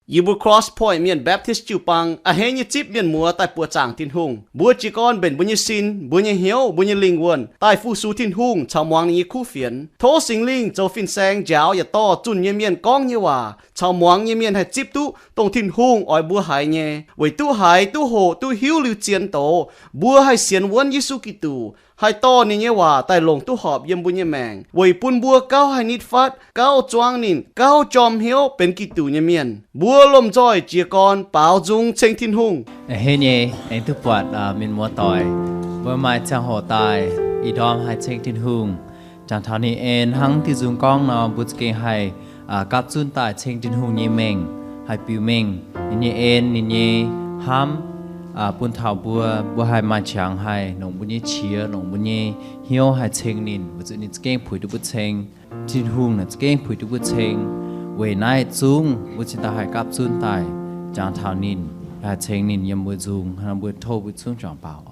Yie mbuo Cross Point Mienh Baptist jiu-baang a'hneiv nyei zipv mienh muoz daaih buoqc zaangc Tin-Hungh. Mbuo jiez gorn mbenc mbuo nyei sin, mbuo nyei hnyouv, mbuo nyei lingh wuonh daaih fu-sux Tin-Hungh caux muangx ninh nyei kuv fienx. Tov Singx Lingh zoux fin-saeng njaaux yaac dorh zunh nyei mienh gorngv nyei waac caux muangx nyei mienh haih zipv duqv dongh Tin-Hungh oix mbuo haiz nyei, weic duqv haiz, duqv hoqc, duqv hiuv liuz zien doz, mbuo haih sienx wuonv Yesu Giduc, haih dorh ninh nyei waac daaih longc duqv horpc yiem mbuo nyei maengc, weic bun mbuo gauh haih nitv fatv, gauh zuangv ninh, gauh jorm hnyouv benx Giduc nyei mienh. Mbuo lomh nzoih jiez gorn baaux nzung ceng Tin-Hungh. A'hneiv nyei, aengx duqv buatc mienh muoz-doic, mbuo maaih ziangh hoc daaih ih ndorm haih ceng Tin-Hungh. Jangx taux ninh en hnangv diuh nzung gorngv nor, mbuo za'gengh haih gapv zunv daaih ceng Tin-Hungh nyei mengh, haih biux mengh ninh nyei en, ninh nyei hnamv bun taux mbuo, mbuo haih maaih qangx haih longc mbuo nyei qiex, longc mbuo nyei hnyouv haih ceng ninh, weic zuqc ninh za'gengh puix duqv mbuo ceng. Tin-Hungh naaic za'gengh puix duqv mbuo ceng. Weic naaiv zungv mbuo cingx daaih haih gapv zunv daaih jangx taux ninh, haih ceng ninh yiem mbuo nzung. Hnangv naaic mbuo tov mbuo zungv juangc baaux oc.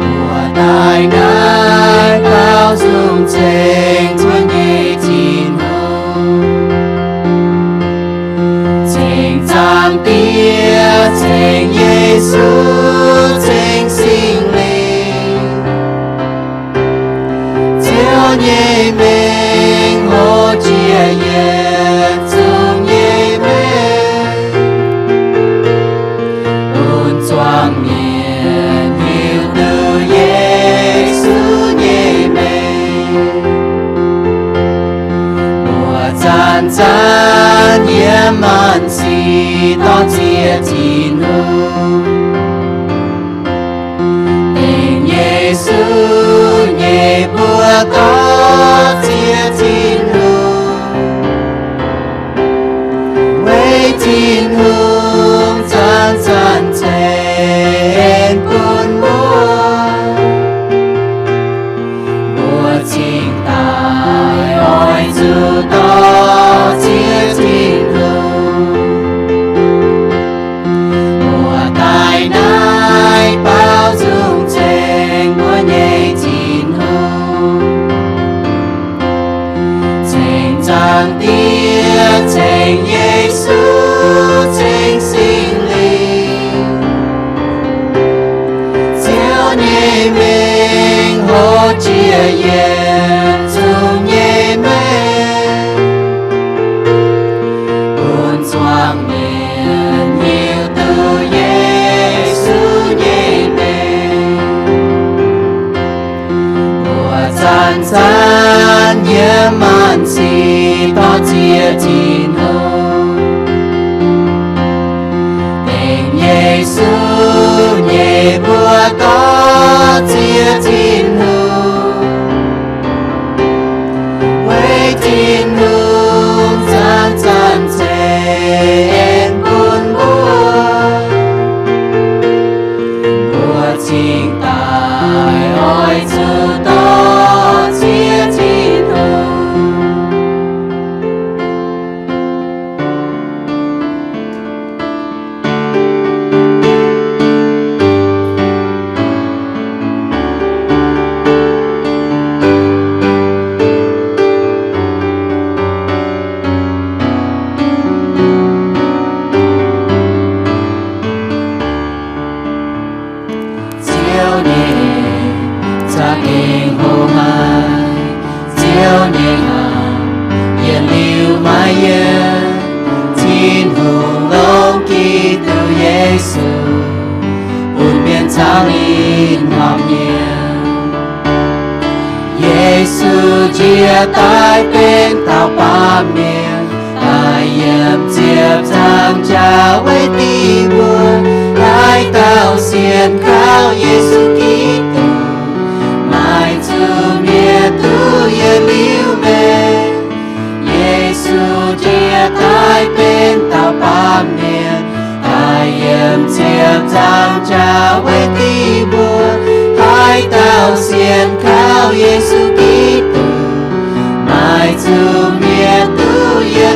Mbuo daaih naaiv baaux nzung ceng mbuo nyei Tin-Hungh, ceng Zaangc Diex, ceng Yesu, ceng Singx Lingh. Ziouv nyei mengh hoqc jiex yietc zungv nyei mengh, bun zuangx mienh hiuv duqv Yesu nyei mengh. Mbuo zanc-zanc yiem maanc sic dorh ziex Tin-Hungh. Dengx Yesu nyei mbuo dorh ziex Tin-Hungh. Weic Tin-Hungh zanc-zanc ceix en bun mbuo, mbuo cingx daaih oix zuqc dorh ziex Tin-Hungh. Mbuo daaih naaiv baaux nzung ceng mbuo nyei Tin-Hungh, ceng Zaangc Diex, ceng Yesu, ceng Singx Lingh. Ziouv nyei mengh hoqc jiex yietc zungv nyei mengh, bun zuangx mienh hiuv duqv Yesu nyei mengh. Mbuo zanc-zanc yiem maanc sic dorh ziex Tin-Hungh. Dengx Yesu nyei mbuo dorh ziex Tin-Hungh. Weic Tin-Hungh zanc-zanc ceix en bun mbuo, mbuo cingx daaih oix zuqc dorh ziex Tin-Hungh. Ziouv nyei za'gengh hoqc haic, Ziouv nyei hnaangx yietc liuz maiv yienv. Tin-Hungh longc Giduc Yesu bun mienh caux ninh horpc nyiex. Yesu njiec daaih benx dauh baamh mienh, daaih yiem ziepc nzaangc jaax weic dingc mbuo. Haaix dauh sienx kaux Yesu Giduc, maaih zuqc mietc duqv yietc liuz maengc. Yesu njiec daaih benx dauh baamh mienh, daaih yiem ziepc nzaangc jaax weic dingc mbuo. Haaix dauh sienx kaux Yesu Giduc, maaih zuqc mietc duqv yietc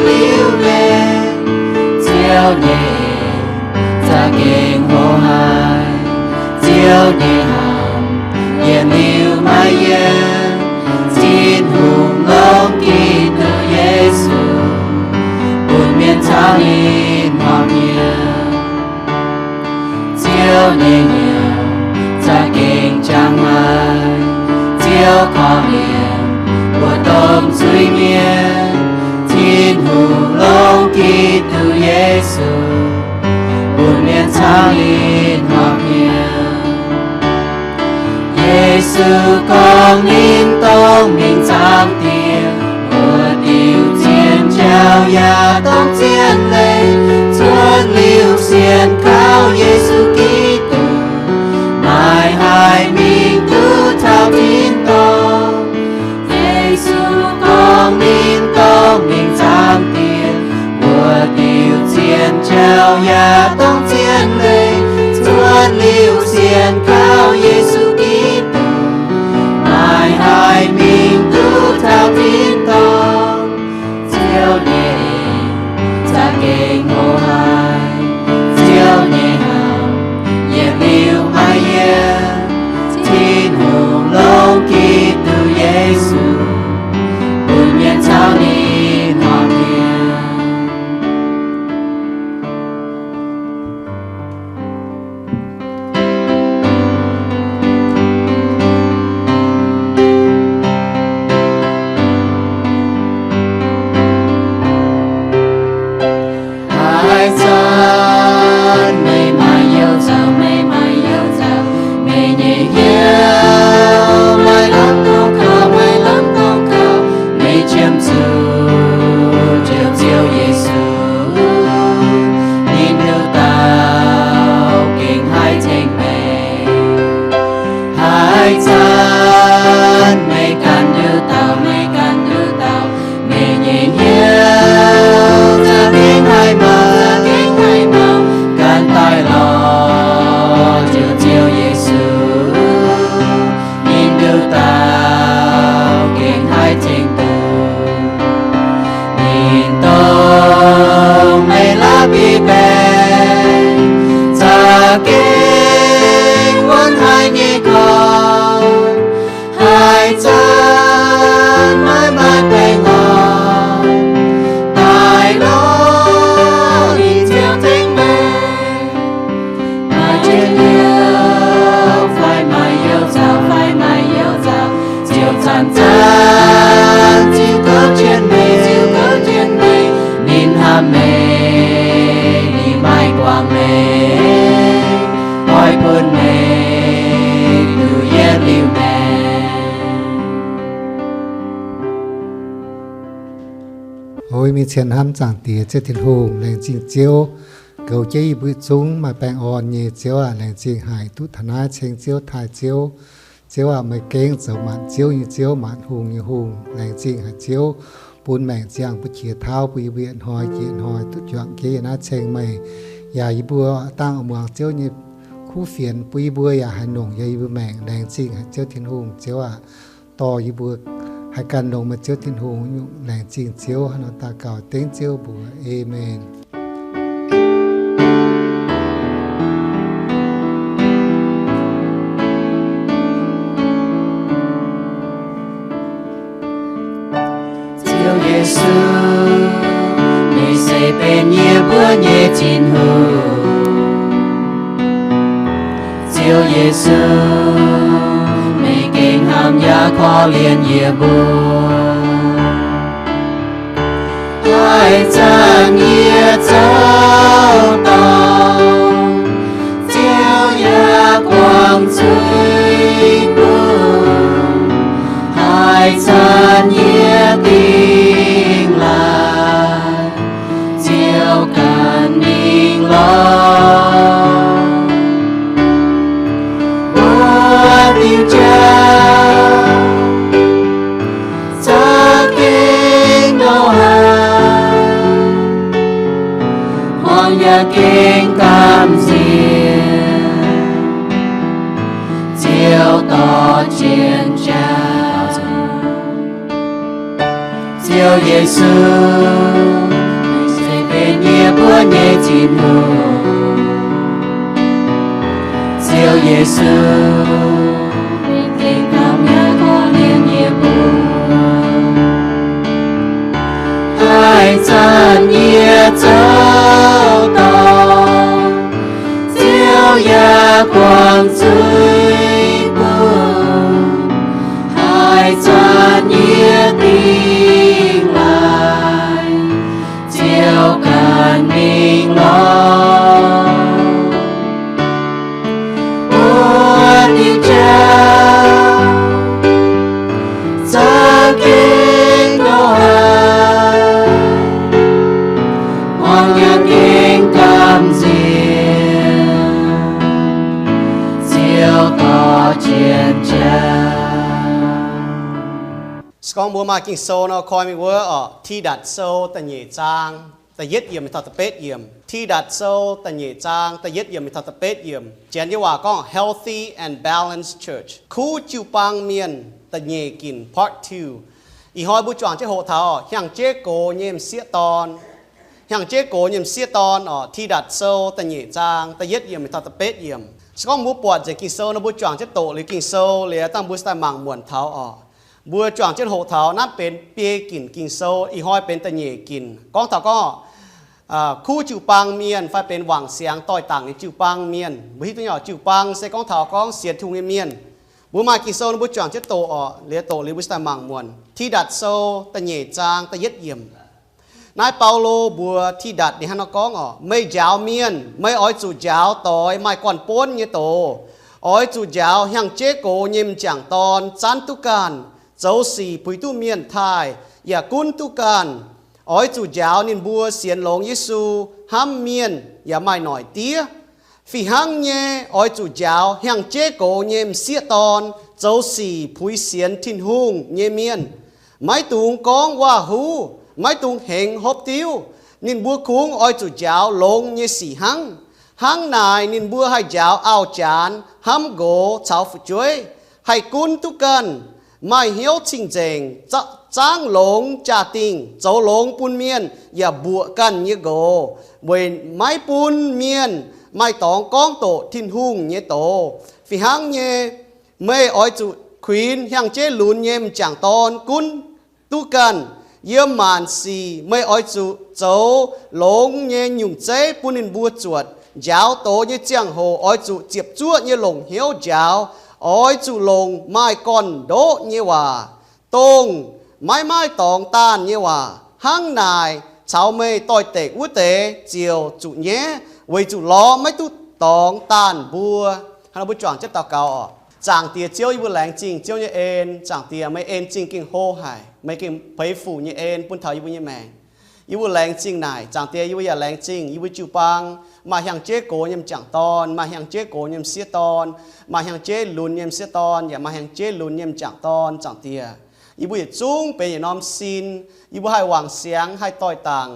Ziouv nyei za'gengh hoqc haic, Ziouv nyei hnamv yietc liuz maiv yienx. Tin-Hungh longc Giduc Yesu bun mienh caux ninh hnamv hniev. Ziouv nyei hnyouv za'gengh jangx haic, Ziouv korv-lienh mbuo domh zuiz-mienh. Tin-Hungh longc Giduc Yesu bun mienh caux ninh hnamv hniev. Yesu gorngv ninh dongh mingh Zaangc Diex, mbuo diuc zien jauv yaac dongh zien leiz. Cuotv liuz sienx kaux Yesu Giduc, maiv haih mingh duqv taux tin-dorngh. Yesu gorngv ninh dongh mingh Zaangc Diex, mbuo diuc zien jauv yaac dongh zien leiz. Cuotv liuz sienx kaux Yesu Giduc, maiv haih mingh duqv taux tin-dorngh. Ziouv nyei za'gengh hoqc haic, Ziouv nyei hnamv yietc liuz maiv yienx. Tin-Hungh longc Giduc Yesu bun mienh caux ninh hnamv hniev. Haaix zanc meih maaih you zauc, meih maaih you zauc, meih nyei hnyouv maaih lamh dongh kaux, maaih lamh dongh kaux, meih qiemx zuqc njoux Ziouv Yesu, ninh nduqc dauh gengh haih tengx meih. Haaix zanc meih ganh nduqc dauh, meih ganh nduqc dauh, meih nyei hnyouv za'gengh haih mangc, za'gengh haih mangc, ganh daaih lorz njoux Ziouv Yesu, ninh nduqc dauh gengh haih tengx duqv. Ninh dongh meih la'bieiv-baengc za'gengh wuonv haic nyei gorn, haaix zanc maiv maaih baengh orn, daaih lorz ninh ziouc tengx meih. Maaih jiex liouh fai maaih you zauc, fai maaih you zauc, Ziouv zanc-zanc ziux gouv jienv meih, ziux gouv jienv meih. Ninh hnamv meih, ninh maiv guangc meih, oix bun meih nduqc yietv liuz maengc. O mienh cien hnamv Zaangc Diex Ziouv Tin-Hungh, laengz zingh Ziouv goux jienv yie mbuo zungv maaih baengh orn nyei. Ziouv aac, laengz zingh haic duqv taux naaiv ceng Ziouv, taaih Ziouv. Ziouv aac, meih gengh zoux maanc ziouv nyei Ziouv, maanc hungh nyei Hungh. Laengz zingh haic Ziouv, bun maengc ziangh mbuo qiex tauv, bun yie mbuo yietc hnoi jiex yietc hnoi duqv juangc jienv yiem naaiv ceng meih. Yaac yie mbuo dangh muangx Ziouv nyei kuv fienx, bun yie mbuo yaac haih nongc yiem yie mbuo maengc. Laengz zingh haic Ziouv Tin-Hungh. Ziouv aac, dorh yie mbuo haih gan longx meih Ziouv Tin-Hungh nyungc. Laengz zingh Ziouv. Hnangv nor daux gaux dengv Ziouv mbuox, Aamen. Ziouv Yesu, meih se benx yie mbuo nyei Tin-Hungh. Ziouv Yesu, meih gengh hnamv yaac korv-lienh yie mbuo. Haaix zanc yie zoux dorngc, Ziouv yaac guangc zuiz bun. Haaix zanc yie dingh laaix, Ziouv ganh mingh lorz. Mbuo diuh jauv za'gengh ngauh haic, hmuangx yaac gengh gamh nziex, Ziouv dorh jienv jauv. Ziouv Yesu, meih se benx yie mbuo nyei Tin-Hungh. Tin-Hungh, Ziouv Yesu, mingh tengx kamx nyei gorngv ninh nyei mbuox, haih zanc yie zoux dorngc, Ziouv yaac guangc zuiz bun, haih zanc yie dingh laaix, Ziouv ganh mingh lorz. Mbuo nyei jauv za'gengh gorngv haic, hmuangx yaac gengh gamh nziex, Ziouv dorh jienv jauv. Se gorngv mbuo maaih Ging-Sou nor, koi mingh wuov orqc, Tidatc Sou da'nyeic zaang da'yietv yiemc mingh taux da'betv yiemc. Tidatc Sou da'nyeic zaang da'yietv yiemc mingh taux da'betv yiemc. Janx nyei waac gorngv healthy and balanced church, kuv jiu-baang mienh da'nyeic ginc, part two. Ih hnoi mbuo juangc jienv hoqc taux hnyangx-jeiv gox nyei m'sieqv dorn. Hnyangx-jeiv gox nyei m'sieqv dorn orqc, Tidatc Sou da'nyeic zaang da'yietv yiemc mingh taux da'betv yiemc. Se gorngv mbuo buatc nzengc Ging-Sou nor, mbuo juangc jienv doqc liuz Ging-Sou liuz, dangh mbuo se daaih mangc muonc taux orqc. Mbuo juangc jienv hoqc taux naaiv benx biei ginc Ging-Sou, ih hnoi benx da'nyeic ginc. Gorngv taux gorngv kuv jiu-baang mienh fai benx wangc siangx doix-dangc nyei jiu-baang mienh. Mbuo hiuv duqv nyei orqc, jiu-baang se gorngv taux gorngv sienx Tin-Hungh nyei mienh. Mbuo maaih Ging-Sou nor, mbuo juangc jienv doqc orqc, liuz doqc liuz mbuo se daaih mangc muonc. Tidatc Sou da'nyeic zaang da'yietv yiemc. Naaiv Baulo mbuox Tidatc ninh hnangv nor gorngv orqc, meih njaaux mienh, meih oix zuqc njaaux doix maaih gorn-bonv nyei doz. Oix zuqc njaaux hnyangx-jeiv gox nyei m'jangc dorn zanv duqv ganh, zoux sic puix duqv mienh taaih, yaac gunv duqv ganh. Oix zuqc njaaux ninh mbuo sienx longx Yesu, hnamv mienh, yaac maaih noic diev. Fih hnangv nyei, oix zuqc njaaux hnyangx-jeiv gox nyei m'sieqv dorn, zoux sic puix sienx Tin-Hungh nyei mienh. Maiv dungx gorngv waac-huv, maiv dungx hengx hopv diuv. Ninh mbuo kungx oix zuqc njaaux longx nyei sic hnangv. Hnangv naaic ninh mbuo haih njaaux auv-janx, hnamv nqox caux fu'jueiv, haih gunv duqv ganh, maaih hnyouv cing-nzengc, zaangv longx jaa-dingh, zoux longx bun mienh, yaac mbuoqc ganh nyei nqox, weic maiv bun mienh maaih dorngx gorngv doqc Tin-Hungh nyei doz. Fih hnangv nyei, meih oix zuqc kuinx hnyangx-jeiv lunx nyei m'jangc dorn gunv duqv ganh. Yiem maanc sic meih oix zuqc zoux longx nyei nyungc zeiv bun ninh mbuo zuotc. Njaaux doz nyei ziangh hoc oix zuqc ziepc zuoqv nyei longc hnyouv njaaux. Oix zuqc longc maaih gorn-ndoqv nyei waac, dongh maiv maaih dorngx daanh nyei waac. Hnangv naaic, caux meih doix-dekc wuov deix ziouc zuqc nyaiv, weic zuqc lorz maiv duqv dorngx daanh mbuo. Hnangv nor mbuo juangc jienv daux gaux oc. Zaangc Diex Ziouv, yie mbuo laengz zingh Ziouv nyei en. Zaangc Diex, meih en zingh gengh hlo haic, meih gengh peix fuc nyei en bun taux yie mbuo nyei maengc. Yie mbuo laengz zingh naaic. Zaangc Diex, yie mbuo yaac laengz zingh yie mbuo jiu-baang maaih hnyangx-jeiv gox nyei m'jangc dorn, maaih hnyangx-jeiv gox nyei m'sieqv dorn, maaih hnyangx-jeiv lunx nyei m'sieqv dorn, yaac maaih hnyangx-jeiv lunx nyei m'jangc dorn. Zaangc Diex, yie mbuo yietc zungv benx yietc norm sin. Yie mbuo haih wangc siangx, haih doix-dangc,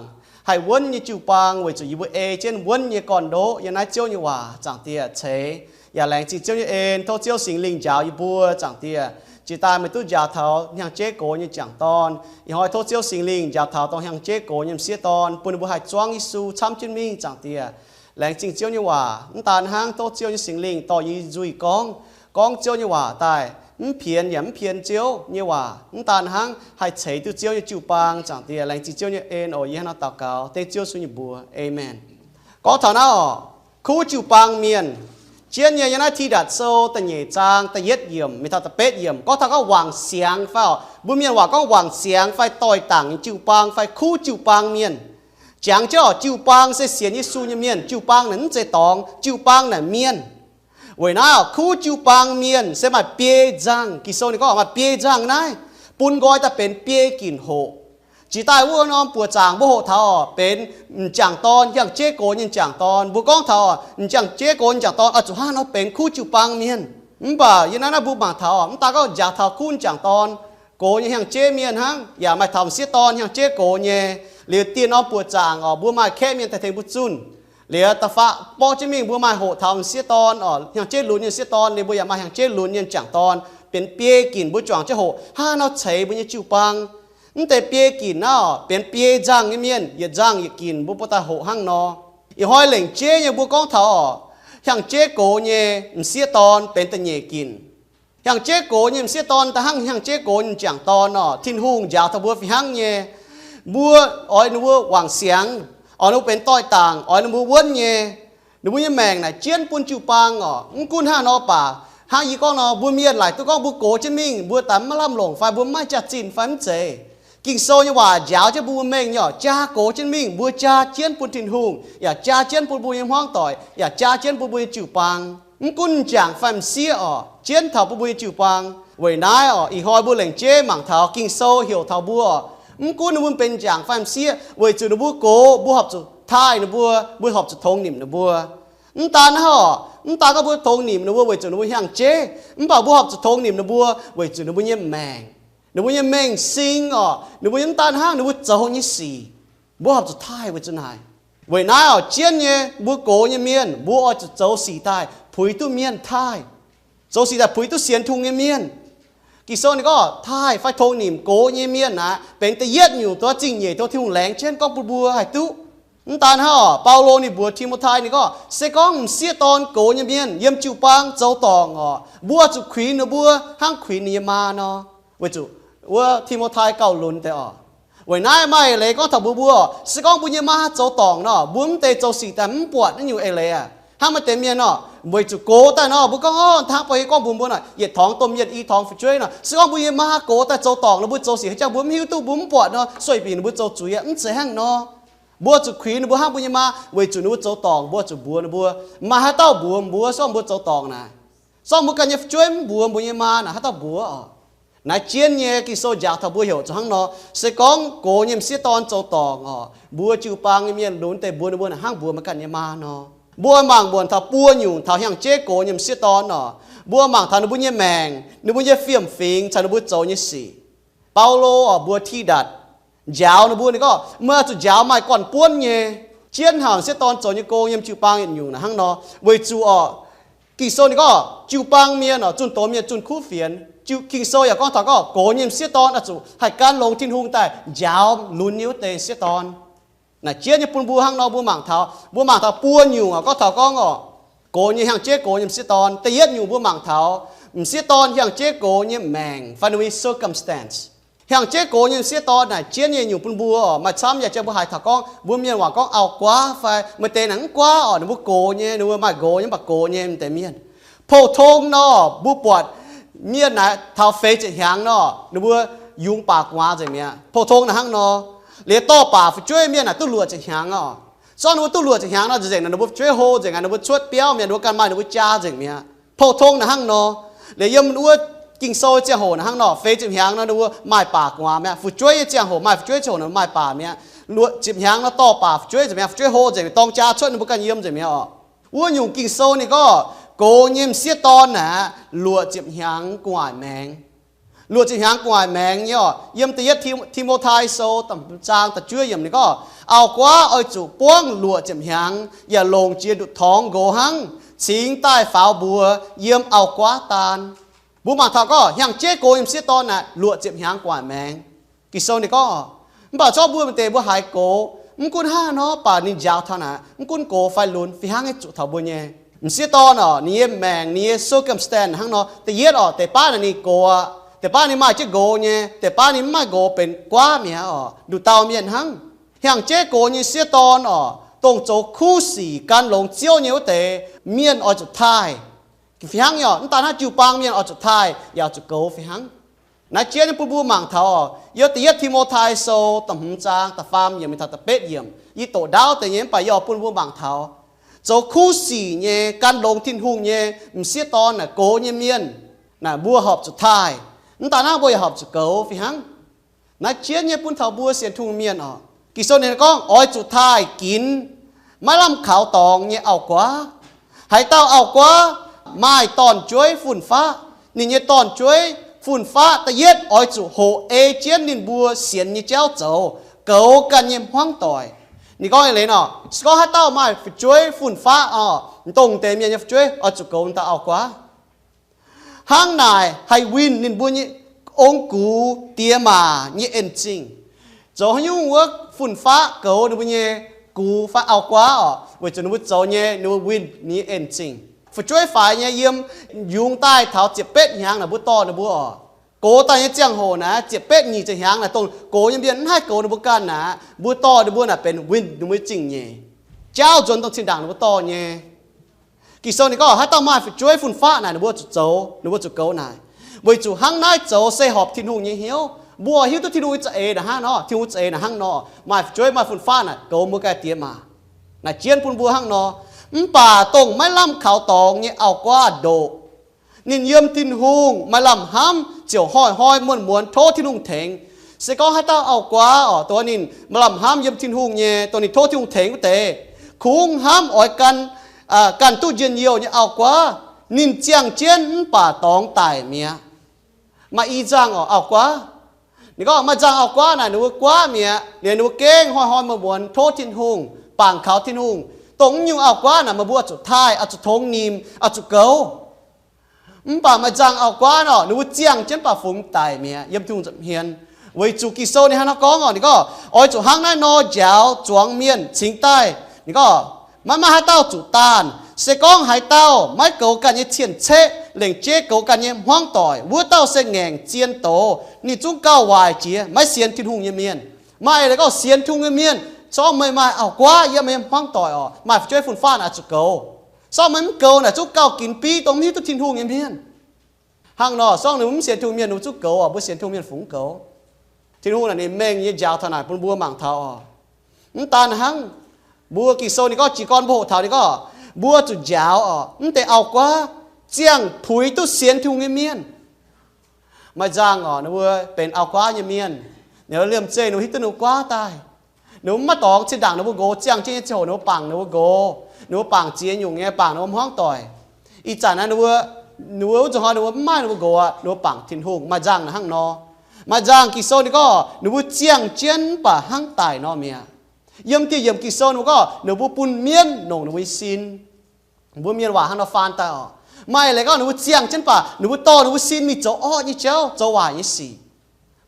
haih wuonv nyei jiu-baang weic zuqc yie mbuo ei jienv wuonv nyei gorn-ndoqv yiem naaiv Ziouv nyei waac. Zaangc Diex, ceix yaac laengz zingh Ziouv nyei en. Tov Ziouv Singx Lingh njaaux yie mbuo. Zaangc Diex, jiex daaih meih duqv njaaux taux hnyangx-jeiv gox nyei m'jangc dorn. Ih hnoi tov Ziouv Singx Lingh njaaux taux dongh hnyangx-jeiv gox nyei m'sieqv dorn, bun ninh mbuo haih zuangv Yesu camv jienv mingh. Zaangc Diex, laengz zingh Ziouv nyei waac. Mv daan hnangv, tov Ziouv nyei Singx Lingh dorh yie nzuih gorngv, gorngv Ziouv nyei waac daaih, mv pienx yaac mv pienx Ziouv nyei waac. Mv daan hnangv, haih ceix duqv Ziouv nyei jiu-baang. Zaangc Diex, laengz zingh Ziouv nyei en oc. Yie hnangv nor daux gaux dengv Ziouv Yesu nyei mbuox. Aamen. Gorngv taux naaiv oc, kuv jiu-baang mienh, jienv nyei yiem naaiv Tidatc Sou da'nyeic zaang da'yietv yiemc mingh taux da'betv yiemc gorngv taux gorngv wangc siangx fai oc, mbuo mienh waac gorngv wangc siangx fai doix-dangc nyei jiu-baang fai kuv jiu-baang mienh. Jangx jienv oc, jiu-baang se sienx Yesu nyei mienh. Jiu-baang naaic mv zeiz dorngx, jiu-baang naaic mienh. Weic naaiv oc, kuv jiu-baang mienh se maaih biei nzangh. Ging-Sou ninh gorngv maaih biei nzangh naaiv, bun nqoi daaih benx biei ginc hoqc. Jiex daaih wuov norm buoqc zaangc mbuo hoqc taux oc, benx m'jangc dorn, hnyangx-jeiv gox nyei m'jangc dorn. Mbuo gorngv taux oc, m'jangc-jeiv gox nyei m'jangc dorn oix zuqc hnangv nor benx kuv jiu-baang mienh. Mv baac yie naaiv naaiv mbuo mangc taux oc, mv daan gorngv njaaux taux kuv m'jangc dorn, gox nyei hnyangx-jeiv mienh hnangv, yaac maaih taux m'sieqv dorn hnyangx-jeiv gox nyei. Liuz dieh norm buoqc zaangc oc, mbuo maaih kaeqv mienh daaih tengx mbuo zunh. Liuz da'faanh borqv jienv mingh mbuo maaih hoqc taux m'sieqv dorn oc, hnyangx-jeiv lunx nyei m'sieqv dorn, liuz mbuo yaac maaih hnyangx-jeiv lunx nyei m'jangc dorn, benx biei ginc mbuo juangc jienv hoqc hnangv nor ceix mbuo nyei jiu-baang. Mv deix biei ginc naaiv oc, benx biei nzangh nyei mienh, yietc nzangh yietc ginc mbuo buo daaih hoqc hnangv nor. Ih hnoi lengc jeiv nyei mbuo gorngv taux orqc, hnyangx-jeiv gox nyei m'sieqv dorn benx da'nyeic ginc. Hnyangx-jeiv gox nyei m'sieqv dorn da'hnangv hnyangx-jeiv gox nyei m'jangc dorn orqc, Tin-Hungh njaaux taux mbuo fih hnangv nyei. Mbuo oix ninh mbuo wangc siangx, oix ninh mbuo benx doix-dangc, oix ninh mbuo wuonv nyei. Ninh mbuo nyei maengc naaic jienv bun jiu-baang orqc. Mv gunv hnangv nor baac, hnangv yie gorngv nor, mbuo mienh laaic duqv gorngv mbuo gox jienv mingh, mbuo daaih maiv lamh longc fai mbuo maiv jaax-zinh fai mv zeiz. Ging-Sou nyei waac njaaux jienv mbuo mengh nyei orqc, jaa gox jienv mingh, mbuo jaa jienv bun Tin-Hungh, yaac jaa jienv bun mbuo nyei hmuangv doic, yaac jaa jienv bun mbuo nyei jiu-baang. Mv gunv m'jangc fai m'sieqv orqc, jienv taux bun mbuo nyei jiu-baang. Weic naaiv orqc, ih hnoi mbuo lengc jeiv mangc taux Ging-Sou heuc taux mbuo orqc, mv gunv ninh mbuo benx m'jangc fai m'sieqv, weic zuqc ninh mbuo gox, mbuo horpc zuqc taaih ninh mbuo, mbuo horpc zuqc tongx nimc ninh mbuo. Mv daan hnangv orqc, mv daan gorngv mbuo tongx nimc ninh mbuo weic zuqc ninh mbuo hnyangx-jeiv, mv baac mbuo horpc zuqc tongx nimc ninh mbuo weic zuqc ninh mbuo nyei maengc, ninh mbuo nyei mengh sing orqc, ninh mbuo nyei mv daan hnangv ninh mbuo zoux nyei sic, mbuo horpc zuqc taaih weic zuqc naaic. Weic naaiv orqc, jienv nyei mbuo gox nyei mienh, mbuo oix zuqc zoux sic daaih puix duqv mienh taaih, zoux sic daaih puix duqv sienx Tin-Hungh nyei mienh. Ging-Sou ninh gorngv taaih fai tongx nimc gox nyei mienh aqv, benx da'yietv nyungc duqv zingh nyeic tov Tin-Hungh laengz jienv gorngv bun mbuo haih duqv. Mv daan hnangv orqc, Baulo ninh mbuox Ti^mo^tai ninh gorngv, se gorngv m'sieqv dorn gox nyei mienh yiem jiu-baang zoux dorngc orqc, mbuo zuqc kuinx ninh mbuo hnangv kuinx ninh nyei maa nor. Weic zuqc wuov Ti^mo^tai gauh lunx deix orqc. Weic naaiv maaih leiz gorngv taux mbuo mbuo, se gorngv mbuo nyei maa zoux dorngc nor, mbuo mv deix zoux sic daaih mv buatc naaiv nyungc eix leiz aqv. Hnangv maaih deix mienh nor, weic zuqc gox daaih nor, mbuo gorngv, hnangv ba'gi gorngv mbuox mbuo nor, yietc torngx domh mienh i torngx fu'jueiv nor, se gorngv mbuo nyei maa gox daaih zoux dorngc nor, mbuo zoux sic haaix jangx mbuo mv hiuv duqv, mbuo mv buatc nor, sueih bieqc ninh mbuo zoux zuiz aqv. Mv zeiz hnangv nor. Mbuo zuqc kuinx ninh mbuo hnangv mbuo nyei maa, weic zuqc ninh mbuo zoux dorngc, mbuo zuqc mbuox ninh mbuo. Maaih haaix dauh mbuox mbuo, se gorngv mbuo zoux dorngc naaic, se gorngv mbuo ganh nyei fu'jueiv mv mbuox mbuo nyei maa naaic, haaix dauh mbuox orqc? Naaiv jienv nyei Ging-Sou njaaux taux mbuo heuc zuqc hnangv nor, se gorngv gox nyei m'sieqv dorn zoux dorngc orqc, mbuo jiu-baang nyei mienh lunx deix mbuox ninh mbuo naaic hnangv mbuox meih ganh nyei maa nor. Mbuo mangc muonc taux buo nyungc taux hnyangx-jeiv gox nyei m'sieqv dorn orqc, mbuo mangc taux ninh mbuo nyei maengc, ninh mbuo nyei fiem-fingx caux ninh mbuo zoux nyei sic. Baulo orqc mbuox Tidatc njaaux ninh mbuo, ninh gorngv, meih oix zuqc njaaux maaih gorn-buonv nyei, jienv haaix m'sieqv dorn zoux nyei gong yiem jiu-baang yietc nyungc naaic hnangv nor. Weic zuqc orqc, Ging-Sou ninh gorngv jiu-baang mienh orqc, zunh doz mienh zunh kuv fienx. Ging-Sou yaac gorngv taux gorngv gox nyei m'sieqv dorn oix zuqc haih gan longx Tin-Hungh daaih njaaux lunx nyei wuov deix m'sieqv dorn. Naaic jienv nyei bun mbuo hnangv nor, mbuo mangc taux, mbuo mangc taux buo nyungc orqc, gorngv taux gorngv orqc, gox nyei hnyangx-jeiv gox nyei m'sieqv dorn. Da'yietv nyungc mbuo mangc taux m'sieqv dorn hnyangx-jeiv gox nyei maengc fai ninh mbuo nyei circumstance. Hnyangx-jeiv gox nyei m'sieqv dorn naaic jienv nyei nyungc bun mbuo orqc, maaih camv yaac jang mbuo haiz taux gorngv mbuo mienh waac gorngv auv-guaav fai maaih deix naaic mv guaav orqc, ninh mbuo gox nyei, ninh mbuo maaih nqox nyei mv baac gox nyei m'deix mienh. Pou-tong nor, mbuo buatc mienh naaic taux feix ziepc hnyangx nor, ninh mbuo yungz baac gu'nguaaz nzengc mi'aqv. Pou-tong naaic hnangv nor. Liuz dorh baac fu'jueiv mienh naaic duqv luoqc ziepc hnyangx orqc. Zorqv ninh mbuo duqv luoqc ziepc hnyangx nor, nzengc naaic ninh mbuo fu'jueiv hlo nzengc aqv, ninh mbuo cuotv biauv mi'aqv, ninh mbuo ganh maaih ninh mbuo jaa nzengc mi'aqv. Pou-tong naaic hnangv nor. Liuz yiem wuov Ging-Sou ziangh hoc naaic hnangv nor, feix ziepc hnyangx nor ninh mbuo maaih baac gu'nguaaz mi'aqv. Fu'jueiv nyei ziangh hoc maaih fu'jueiv ziangh hoc nor maaih baac mi'aqv. Luoqc ziepc hnyangx nor dorh baac fu'jueiv nzengc mi'aqv, fu'jueiv hlo nzengc mi'aqv, dorng jaa cuotv ninh mbuo ganh yiem nzengc mi'aqv orqc. Wuov nyungc Ging-Sou ninh gorngv gox nyei m'sieqv dorn naaic luoqc ziepc hnyangx gu'nguaaic maengx. Luoqc ziepc hnyangx gu'nguaaic maengx nyei orqc. Yiem da'yietv Ti, Ti^mo^tai Sou da'hmz zaang da'juov yiemc ninh gorngv, auv-guaav oix zuqc buangv luoqc ziepc hnyangx yaac longc jiex nduqc torngx nqox hnangv, cingx daaih faaux mbuox yiem auv-guaav daan. Mbuo mangc taux gorngv hnyangx-jeiv gox nyei m'sieqv dorn naaic luoqc ziepc hnyangx gu'nguaaic maengx. Ging-Sou ninh gorngv, mv baac zorqv mbuo maaih deix mbuo haiz gox, mv gunv hnangv nor baac ninh njaaux taux naaic, mv gunv gox fai lunx fih hnangv nyei zuqc taux mbuo nyei m'sieqv dorn orqc, ninh nyei maengc, ninh nyei circumstance hnangv nor. Da'yietv orqc, deix baav naaic ninh gox aqv, deix baav ninh maaih jienv nqox nyei, deix baav ninh mv maaih nqox benx guaav mi'aqv orqc, nduqc dauh mienh hnangv. Hnyangx-jeiv gox nyei m'sieqv dorn orqc, dongh zoux kuv sic gan longx Ziouv nyei wuov deix mienh oix zuqc taaih fih hnangv nyei orqc. Mv daan hnangv, jiu-baang mienh oix zuqc taaih yaac oix zuqc goux fih hnangv. Naaiv jienv nyei bun mbuo mangc taux orqc, yiem da'yietv Ti^mo^tai Sou da'hmz zaang da'faam yiemc mingh taux da'betv yiemc, yie doqc ndaauv deix nyei, mv baac yie oix bun mbuo mangc taux zoux kuv sic nyei, gan longx Tin-Hungh nyei m'sieqv dorn naaic gox nyei mienh naaic, mbuo horpc zuqc taaih. Mv daan hnangv, mbuo yaac horpc zuqc goux fih hnangv. Naaiv jienv nyei bun taux mbuo sienx Tin-Hungh mienh orqc, Ging-Sou ninh gorngv oix zuqc taaih ginx, maiv lamh kaux dorngx nyei auv-guaav. Haaix dauh auv-guaav maaih dorn-jueiv fun-faqv, ninh nyei dorn-jueiv fun-faqv da'yietv oix zuqc hoqc ei jienv ninh mbuo sienx nyei jauv zoux, goux ganh nyei hmuangv doic. Ninh gorngv eix leiz nor, se gorngv haaix dauh maaih fu'jueiv fun-faqv orqc, dongh deix mienh nyei fu'jueiv, oix zuqc goux dauh auv-guaav. Hnangv naaic haih winh ninh mbuo nyei ong-gux diex maac nyei en-zingh. Zoux haaix nyungc wuov fun-faqv goux ninh mbuo nyei gux fai auv-guaav oc, weic zuqc ninh mbuo zoux nyei ninh mbuo winh ninh nyei en-zingh. Fu'jueiv faix nyei yiem yungz daaih taux ziepc betv hnyangx naaic mbuo dorh ninh mbuo oc. Gox daaih nyei ziangh hoc naaic, ziepc betv nyic ziepc hnyangx naaic, dongh gox nyei mienh mv haih goux ninh mbuo ganh naaic, mbuo dorh ninh mbuo naaic benx winh ninh mbuo zingh nyeic, jaauv nzuonx dongh zinh ndaangc ninh mbuo dorh nyei. Ging-Sou ninh gorngv haaix dauh maaih fu'jueiv fun-faqv naaic, ninh mbuo zuqc zoux, ninh mbuo zuqc goux naaic. Weic zuqc hnangv naaiv zoux se horpc Tin-Hungh nyei hnyouv. Mbuo hiuv duqv Tin-Hungh nyei za'eix naaic hnangv nor, Tin-Hungh za'eix naaic hnangv nor, maaih fu'jueiv maaih fun-faqv naaic goux mbuo ganh diex maac. Naaic jienv bun mbuo hnangv nor. Mv baac dongh maiv lamh kaux dorngx nyei auv-guaav ndoqc, ninh yiem Tin-Hungh maaih lamh hnamv ziouc hnoi-hnoi muonz-muonz tov Tin-Hungh tengx. Se gorngv haaix dauh auv-guaav oc, dongh ninh maaih lamh hnamv yiem Tin-Hungh nyei, dongh ninh tov Tin-Hungh tengx wuov deix, kungx hnamv oix gan, ganh duqv njien-youh nyei auv-guaav, ninh ziangh jienv mv baac dorngx daic mi'aqv. Maaih i nzangh oc auv-guaav. Ninh gorngv maaih nzangh auv-guaav naaic ninh mbuo guaav mi'aqv, liuz ninh mbuo gengh hnoi-hnoi muonz-muonz tov Tin-Hungh, bangc kaux Tin-Hungh. Dongh mv nyungc auv-guaav naaic meih mbuo oix zuqc taaih, oix zuqc tongx nimc, oix zuqc goux. Mv baac maaih nzangh auv-guaav nor, ninh mbuo ziangh jienv mv baac fungx daic mi'aqv. Yiem Tin-Hungh nza'hmien. Weic zuqc Ging-Sou ninh hnangv naaiv gorngv oc, ninh gorngv oix zuqc hnangv naaiv nor njaaux zuangx mienh cingx daaih. Ninh gorngv maiv maaih haaix dauh zuqc daanh. Se gorngv haaix dauh maiv goux ganh nyei cien-ceqv, lengc jeiv goux ganh nyei hmuangv doic, wuov dauh se ngaengc zien doz, ninh zungv gauh waaic jiex maiv sienx Tin-Hungh nyei mienh. Maaih leiz gorngv sienx Tin-Hungh nyei mienh, se gorngv meih maaih auv-guaav yiem meih nyei hmuangv doic oc, maaih fu'jueiv fun-faqv naaic zuqc goux. Se gorngv meih mv goux naaic zungv gauh ginx biv dongh mv hiuv duqv Tin-Hungh nyei mienh. Hnangv nor, se gorngv ninh mbuo mv sienx Tin-Hungh mienh, ninh mbuo zungv goux oc, mbuo sienx Tin-Hungh mienh fungx goux. Tin-Hungh naaic ninh mengh nyei njaaux taux naaic bun mbuo mangc taux oc. Mv daan hnangv, mbuo Ging-Sou ninh gorngv jiez gorn mbuo hoqc taux ninh gorngv, mbuo zuqc njaaux oc, mv deix auv-guaav ziangh puix duqv sienx Tin-Hungh nyei mienh. Maaih nzangh oc, ninh mbuo benx auv-guaav nyei mienh, ninh mbuo liemh zeih ninh mbuo hiuv duqv ninh mbuo guaav daaih. Ninh mbuo mv maaih dorngx, zinh ndaangc ninh mbuo nqox ziangh jienv nyei ziangh hoc ninh mbuo bangc ninh mbuo nqox, ninh mbuo bangc ziex nyungc nyei, bangc ninh mbuo hmuangv doic. Ih zanc naaiv ninh mbuo, ninh mbuo wuov nzunc hnoi ninh mbuo mv maaih ninh mbuo nqox aqv, ninh mbuo bangc Tin-Hungh. Maaih nzangh naaic hnangv nor. Maaih nzangh Ging-Sou ninh gorngv ninh mbuo ziangh jienv mv baac hnangv daic nor mi'aqv. Yiem dieh yiemc Ging-Sou ninh mbuo gorngv ninh mbuo bun mienv nongc ninh mbuo nyei sin. Mbuo mienh waac hnangv nor faan daaih oc. Maaih leiz gorngv ninh mbuo ziangh jienv mv baac ninh mbuo dorh ninh mbuo sin mingh zoux orqv nyei jauv, zoux waaic nyei sic.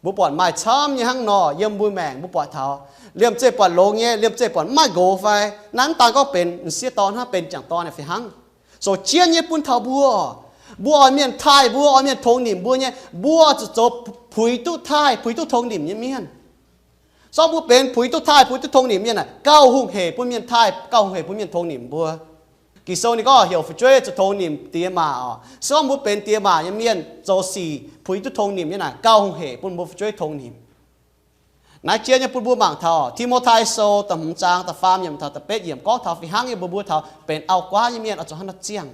Mbuo buatc maaih camv nyei hnangv nor yiem mbuo maengc mbuo buatc taux. Liemh zeih buatc longx nyei, liemh zeih buatc mv maaih nqox fai. Naaiv mv daan gorngv benx m'sieqv dorn hnangv, benx m'jangc dorn fih hnangv. Zoux jienv nyei bun taux mbuo. Mbuo oix mienh taaih mbuo, oix mienh tongx nimc mbuo nyei, mbuo zuqc zoux puix duqv taaih, puix duqv tongx nimc nyei mienh. Se gorngv mbuo benx puix duqv taaih, puix duqv tongx nimc mienh naaic, gauh hungh hec bun mienh taaih, gauh hungh hec bun mienh tongx nimc mbuo. Ging-Sou ninh gorngv heuc fu'jueiv zuqc tongx nimc diex maac oc. Se gorngv mbuo benx diex maac nyei mienh zoux sic puix duqv tongx nimc nyei naaic, gauh hungh hec bun mbuo fu'jueiv tongx nimc. Naaiv jienv nyei bun mbuo mangc taux Ti^mo^tai Sou da'hmz zaang da'faam yiemc taux da'betv yiemc gorngv taux fih hnangv nyei mbuox mbuo taux benx auv-guaav nyei mienh oix zuqc hnangv nor ziangh.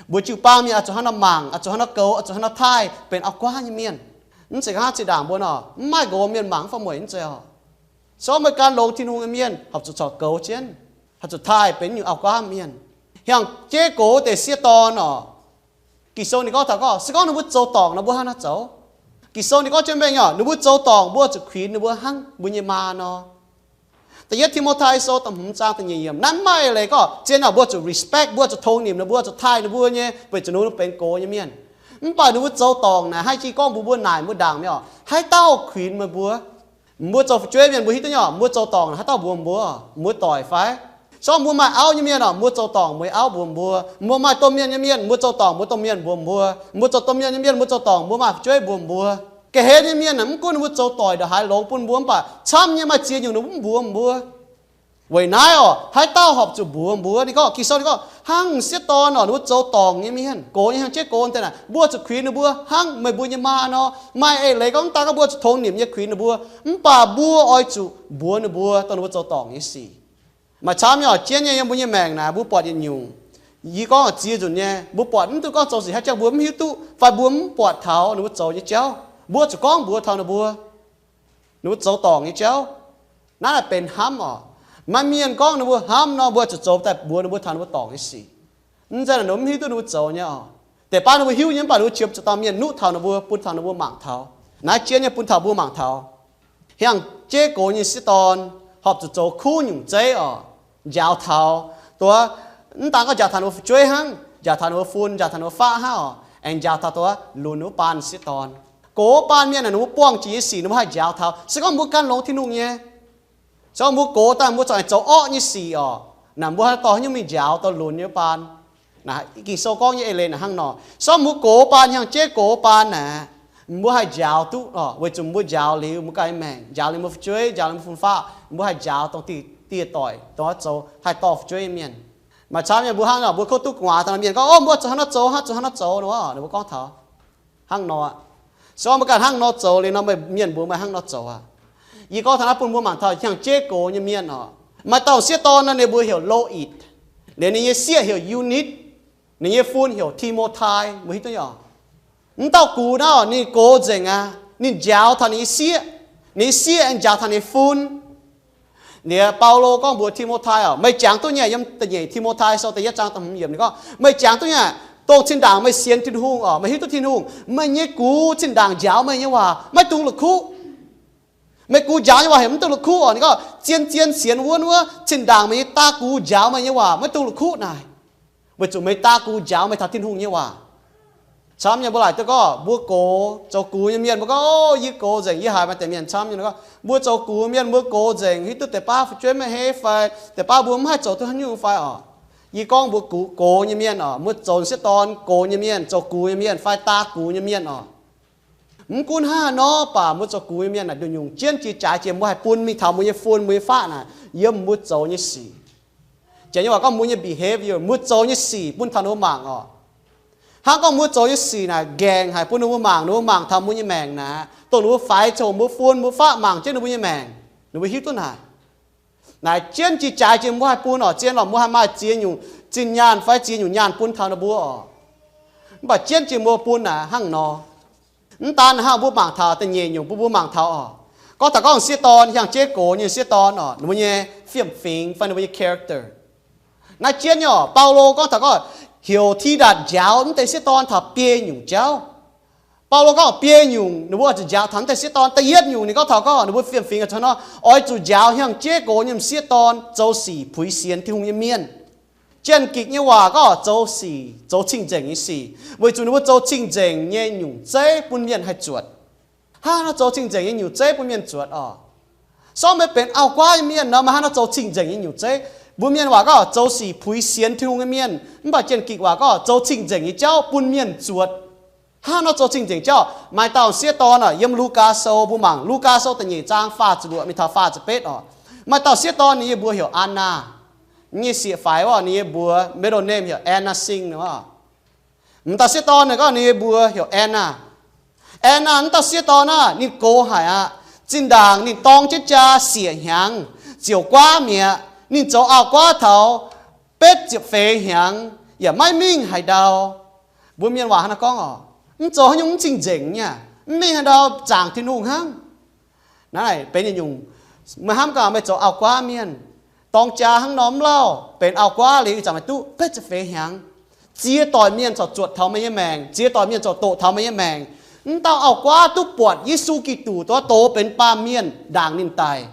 Mbuo jiu-baang mienh oix zuqc hnangv nor mangc, oix zuqc hnangv nor goux, oix zuqc hnangv nor taaih benx auv-guaav nyei mienh. Mv zeiz hnangv zinh ndaangc mbuo nor mv maaih nqox mienh mangc mv fai mueic mv zeiz oc. Se gorngv meih gan longx Tin-Hungh nyei mienh horpc zuqc corc goux jienv, horpc zuqc taaih benx nyungc auv-guaav mienh. Hiangx jeiv gox deix sieqv dorn oc. Ging-Sou ninh gorngv taux gorngv se gorngv ninh mbuo zoux dorngc nor mbuo hnangv naaiv zoux. Ging-Sou ninh gorngv jienv mengh oc, ninh mbuo zoux dorngc mbuo zuqc kuinx ninh mbuo hnangv mbuo nyei maa nor. Da'yietv Ti^mo^tai Sou da'hmz zaang da'nyeic yiemc naaiv maaih leiz gorngv zien oc, mbuo zuqc respect, mbuo zuqc tongx nimc ninh mbuo, zuqc taaih ninh mbuo nyei, weic zuqc ninh mbuo benx gox nyei mienh. Mv baac ninh mbuo zoux dorngc naaic haaix jih gorngv mbuox mbuo naaic mbuo ndaangc mi'aqv oc, haaix dauh kuinx meih mbuo? Mbuo zoux fu'jueiv mienh mbuo hiuv duqv nyei oc, mbuo zoux dorngc naaic haaix dauh mbuox mbuo? Mbuo doic fai? Se gorngv mbuo maaih auv nyei mienh oc, mbuo zoux dorngc mbuo nyei auv mbuox mbuo. Mbuo maaih domh mienh nyei mienh, mbuo zoux dorngc mbuo domh mienh mbuox mbuo. Mbuo zoux domh mienh nyei mienh, mbuo zoux dorngc mbuo maaih fu'jueiv mbuox mbuo. Ga'hlen nyei mienh naaic mv gunv ninh mbuo zoux doic ndongc haaix longx bun mbuo mv baac camv nyei maaih ziex nyungc ninh mbuo mv mbuox mbuo. Weic naaiv oc, haaix dauh horpc zuqc mbuox mbuo? Ninh gorngv, Ging-Sou ninh gorngv hnangv m'sieqv dorn oc, ninh mbuo zoux dorngc nyei mienh, gox nyei, hiangx jeiv gox deix naaic, mbuo zuqc kuinx ninh mbuo hnangv meih mbuo nyei maa nor. Maaih eix leiz gorngv mv daan gorngv mbuo zuqc tongx nimc nyei kuinx ninh mbuo, mv baac mbuo oix zuqc mbuox ninh mbuo dongh ninh mbuo zoux dorngc nyei sic. Maaih camv nyei oc, jienv nyei yiem mbuo nyei maengc naaic mbuo buatc yietc nyungc, yie gorngv oix ziex nzunc nyei, mbuo buatc mv duqv gorngv zoux sic haaix jauv mbuo mv hiuv duqv fai mbuo mv buatc taux ninh mbuo zoux nyei jauv, mbuo zuqc gorngv mbuox taux ninh mbuo, ninh mbuo zoux dorngc nyei jauv. Naaiv naaic benx hnamv oc. Maaih mienh gorngv ninh mbuo hnamv nor, mbuo zuqc zoux daaih mbuox ninh mbuo taux ninh mbuo dorngc nyei sic. Mv zeiz naaic ninh mbuo mv hiuv duqv ninh mbuo zoux nyei oc. Deix baav ninh mbuo hiuv nyei mv baac ninh mbuo qiemx zuqc dauh mienh nuqv taux ninh mbuo, bun taux ninh mbuo mangc taux. Naaiv jienv nyei bun taux mbuo mangc taux. Hiangx jeiv gox nyei sieqv dorn horpc zuqc zoux kuv nyungc zeiv oc, njaaux taux, duqv, mv daan gorngv njaaux taux ninh mbuo fu'jueiv hnangv, njaaux taux ninh mbuo fun, njaaux taux ninh mbuo faqv hnangv oc, aengx njaaux taux duqv lunx wuov baan sieqv dorn. Gox wuov baan mienh naaic ninh mbuo buangh jiex nyei sic ninh mbuo haih njaaux taux, se gorngv mbuo gan longx Tin-Hungh nyei. Se gorngv mbuo gox daaih mbuo corc aengx zoux orqv nyei sic orqc, naaic mbuo haaix dorh haaix nyungc mingh njaaux dorh lunx nyei baan? Naaic Ging-Sou gorngv nyei eix leiz naaic hnangv nor. Se gorngv mbuo gox baan hiangx jeiv gox baan naaic, mbuo haih njaaux duqv orqc, weic zuqc mbuo njaaux liuz mbuo ganh nyei maengc, njaaux liuz mbuo fu'jueiv, njaaux liuz mbuo fun-faqv, mbuo haih njaaux dongh dieh doic, dongh oix zoux haih dorh fu'jueiv nyei mienh. Maaih camv nyei mbuo hnangv nor, mbuo kov duqv gu'nguaaz daaih mienh gorngv, Ov, mbuo zuqc hnangv nor zoux, hnangv zuqc hnangv nor zoux nor, ninh mbuo gorngv taux hnangv nor. Se gorngv mbuo ganh hnangv nor zoux liuz nor, meih mienh mbuo maaih hnangv nor zoux aqv. Yie gorngv taux naaiv bun mbuo mangc taux hiangx jeiv gox nyei mienh orqc. Maaih dauh sieqv dorn nor, ninh mbuo heuc Lo^itc, liuz ninh nyei sieqv heuc Yu^nitv, ninh nyei fun heuc Ti^mo^tai. Mbuo hiuv duqv nyei orqc? Mv dauh gux naaiv orqc, ninh gox nzengc aqv. Ninh njaaux taux ninh nyei sieqv, ninh nyei sieqv aengx njaaux taux ninh nyei fun. Liuz Baulo gorngv mbuox Ti^mo^tai orqc, meih jangx duqv nyei, yiem da'nyeic Ti^mo^tai Sou da'yietv zaang da'hmz yiemc ninh gorngv, meih jangx duqv nyei, dongh zinh ndaangc meih sienx Tin-Hungh orqc, meih hiuv duqv Tin-Hungh, meih nyei gux zinh ndaangc njaaux meih nyei waac maiv dungx la'kuqv. Meih gux njaaux nyei waac heuc mv dungx la'kuqv orqc. Ninh gorngv zien-zien sienx wuonv wuov, zinh ndaangc meih nyei daa gux njaaux meih nyei waac maiv dungx la'kuqv naaic, weic zuqc meih daa gux njaaux meih taux Tin-Hungh nyei waac. Camv nyei mbuo laaic duqv gorngv mbuo gox, zoux gux nyei mienh mbuo gorngv, Yie gox nzengc, yie haiz maaih deix mienh camv nyei gorngv, mbuo zoux gux mienh mbuo gox nzengc, hiuv duqv deix baav fu'jueiv maiv heiv fai deix baav mbuo mv haih zoux duqv haaix nyungc fai orqc. Yie gorngv mbuo gux, gox nyei mienh orqc, mbuo zoux sieqv dorn gox nyei mienh, zoux gux nyei mienh fai daa gux nyei mienh orqc, mv gunv hnangv haaix nor baac mbuo zoux gux nyei mienh naaic nduqc nyungc jienv jiex jaaix jiex mbuo haih bun mingh taux mbuo nyei fun mbuo nyei faqv naaic yiem mbuo zoux nyei sic. Janx nyei waac gorngv mbuo nyei behavior, mbuo zoux nyei sic bun taux ninh mbuo mangc orqc. Hnangv gorngv mbuo zoux nyei sic naaic nqaengc haic bun ninh mbuo mangc, ninh mbuo mangc taux mbuo nyei maengc naaic, dongh ninh mbuo faix ziangh hoc mbuo fun mbuo faqv mangc jienv ninh mbuo nyei maengc, ninh mbuo hiuv duqv naaic. Naaic jienv jiex jaaix jiex mbuo haih bun orqc, zien lorqc mbuo haih maaih ziex nyungc zinh nyaanh fai ziex nyungc nyaanh bun taux ninh mbuo orqc. Mv baac jienv jiex mbuo bun naaic hnangv nor. Mv daan hnangv, mbuo mangc taux da'nyeic nyungc bun mbuo mangc taux orqc. Gorngv taux gorngv sieqv dorn, hiangx jeiv gox nyei sieqv dorn orqc, ninh mbuo nyei fiem-fingx fai ninh mbuo nyei character. Naaiv jienv nyei orqc, Baulo gorngv taux gorngv heuc Tidatc njaaux mv deix sieqv dorn taux biei nyungc jauv. Baulo gorngv biei nyungc ninh mbuo oix zuqc njaaux taux mv deix sieqv dorn. Da'yietv nyungc ninh gorngv taux gorngv ninh mbuo fiem-fingx oix zuqc hnangv nor, oix zuqc njaaux hiangx jeiv gox nyei m'sieqv dorn zoux sic puix sienx Tin-Hungh nyei mienh. Janx-Gikc nyei waac gorngv zoux sic, zoux cing-nzengc nyei sic, weic zuqc ninh mbuo zoux cing-nzengc nyei nyungc zeiv bun mienh haih zuotc. Hnangv nor zoux cing-nzengc nyei nyungc zeiv bun mienh zuotc orqc. Sortv meih benx auv-guaav nyei mienh nor, meih hnangv nor zoux cing-nzengc nyei nyungc zeiv. Mbuo mienh waac gorngv zoux sic puix sienx Tin-Hungh nyei mienh, mv baac Janx-Gikc waac gorngv zoux cing-nzengc nyei jauv bun mienh zuotc. Hnangv nor zoux cing-nzengc jauv, maaih dauh sieqv dorn orqc, yiem Lugaa Sou mbuo mangc, Lugaa Sou da'nyeic zaang faah ziepc luoqc mingh taux faah ziepc betv orqc. Maaih dauh sieqv dorn ninh nyei mbuox heuc Annaa. Ninh nyei sieqv-faix orqc, ninh nyei mbuox middle name heuc Anna Sing orqc. M'dauh sieqv dorn naaic gorngv ninh nyei mbuox heuc Annaa. Annaa wuov dauh sieqv dorn aah, ninh gox haic aqv. Zinh ndaangc ninh dorng jienv jaa siec hnyangx, ziouc guaav mi'aqv. Ninh zoux auv-guaav taux betv ziepc feix hnyangx yaac maiv mingh haaix ndau. Mbuo mienh waac hnangv naaiv gorngv orqc, mv zoux haaix nyungc mv cing-nzengc nyei, mv mingh haaix ndau zaangc Tin-Hungh hnangv. Naaiv benx yietc nyungc, meih hnamv gaax meih zoux auv-guaav mienh, dorng jaa hnangv nor mv lauh, benx auv-guaav liuz ih zanc meih duqv betv ziepc feix hnyangx, ziex doic mienh corc zuotc taux meih nyei maengc, ziex doic mienh corc doqc taux meih nyei maengc. Mv dauh auv-guaav duqv buatc Yesu Giduc dongh doz benx baamh mienh ndaangc ninh daic.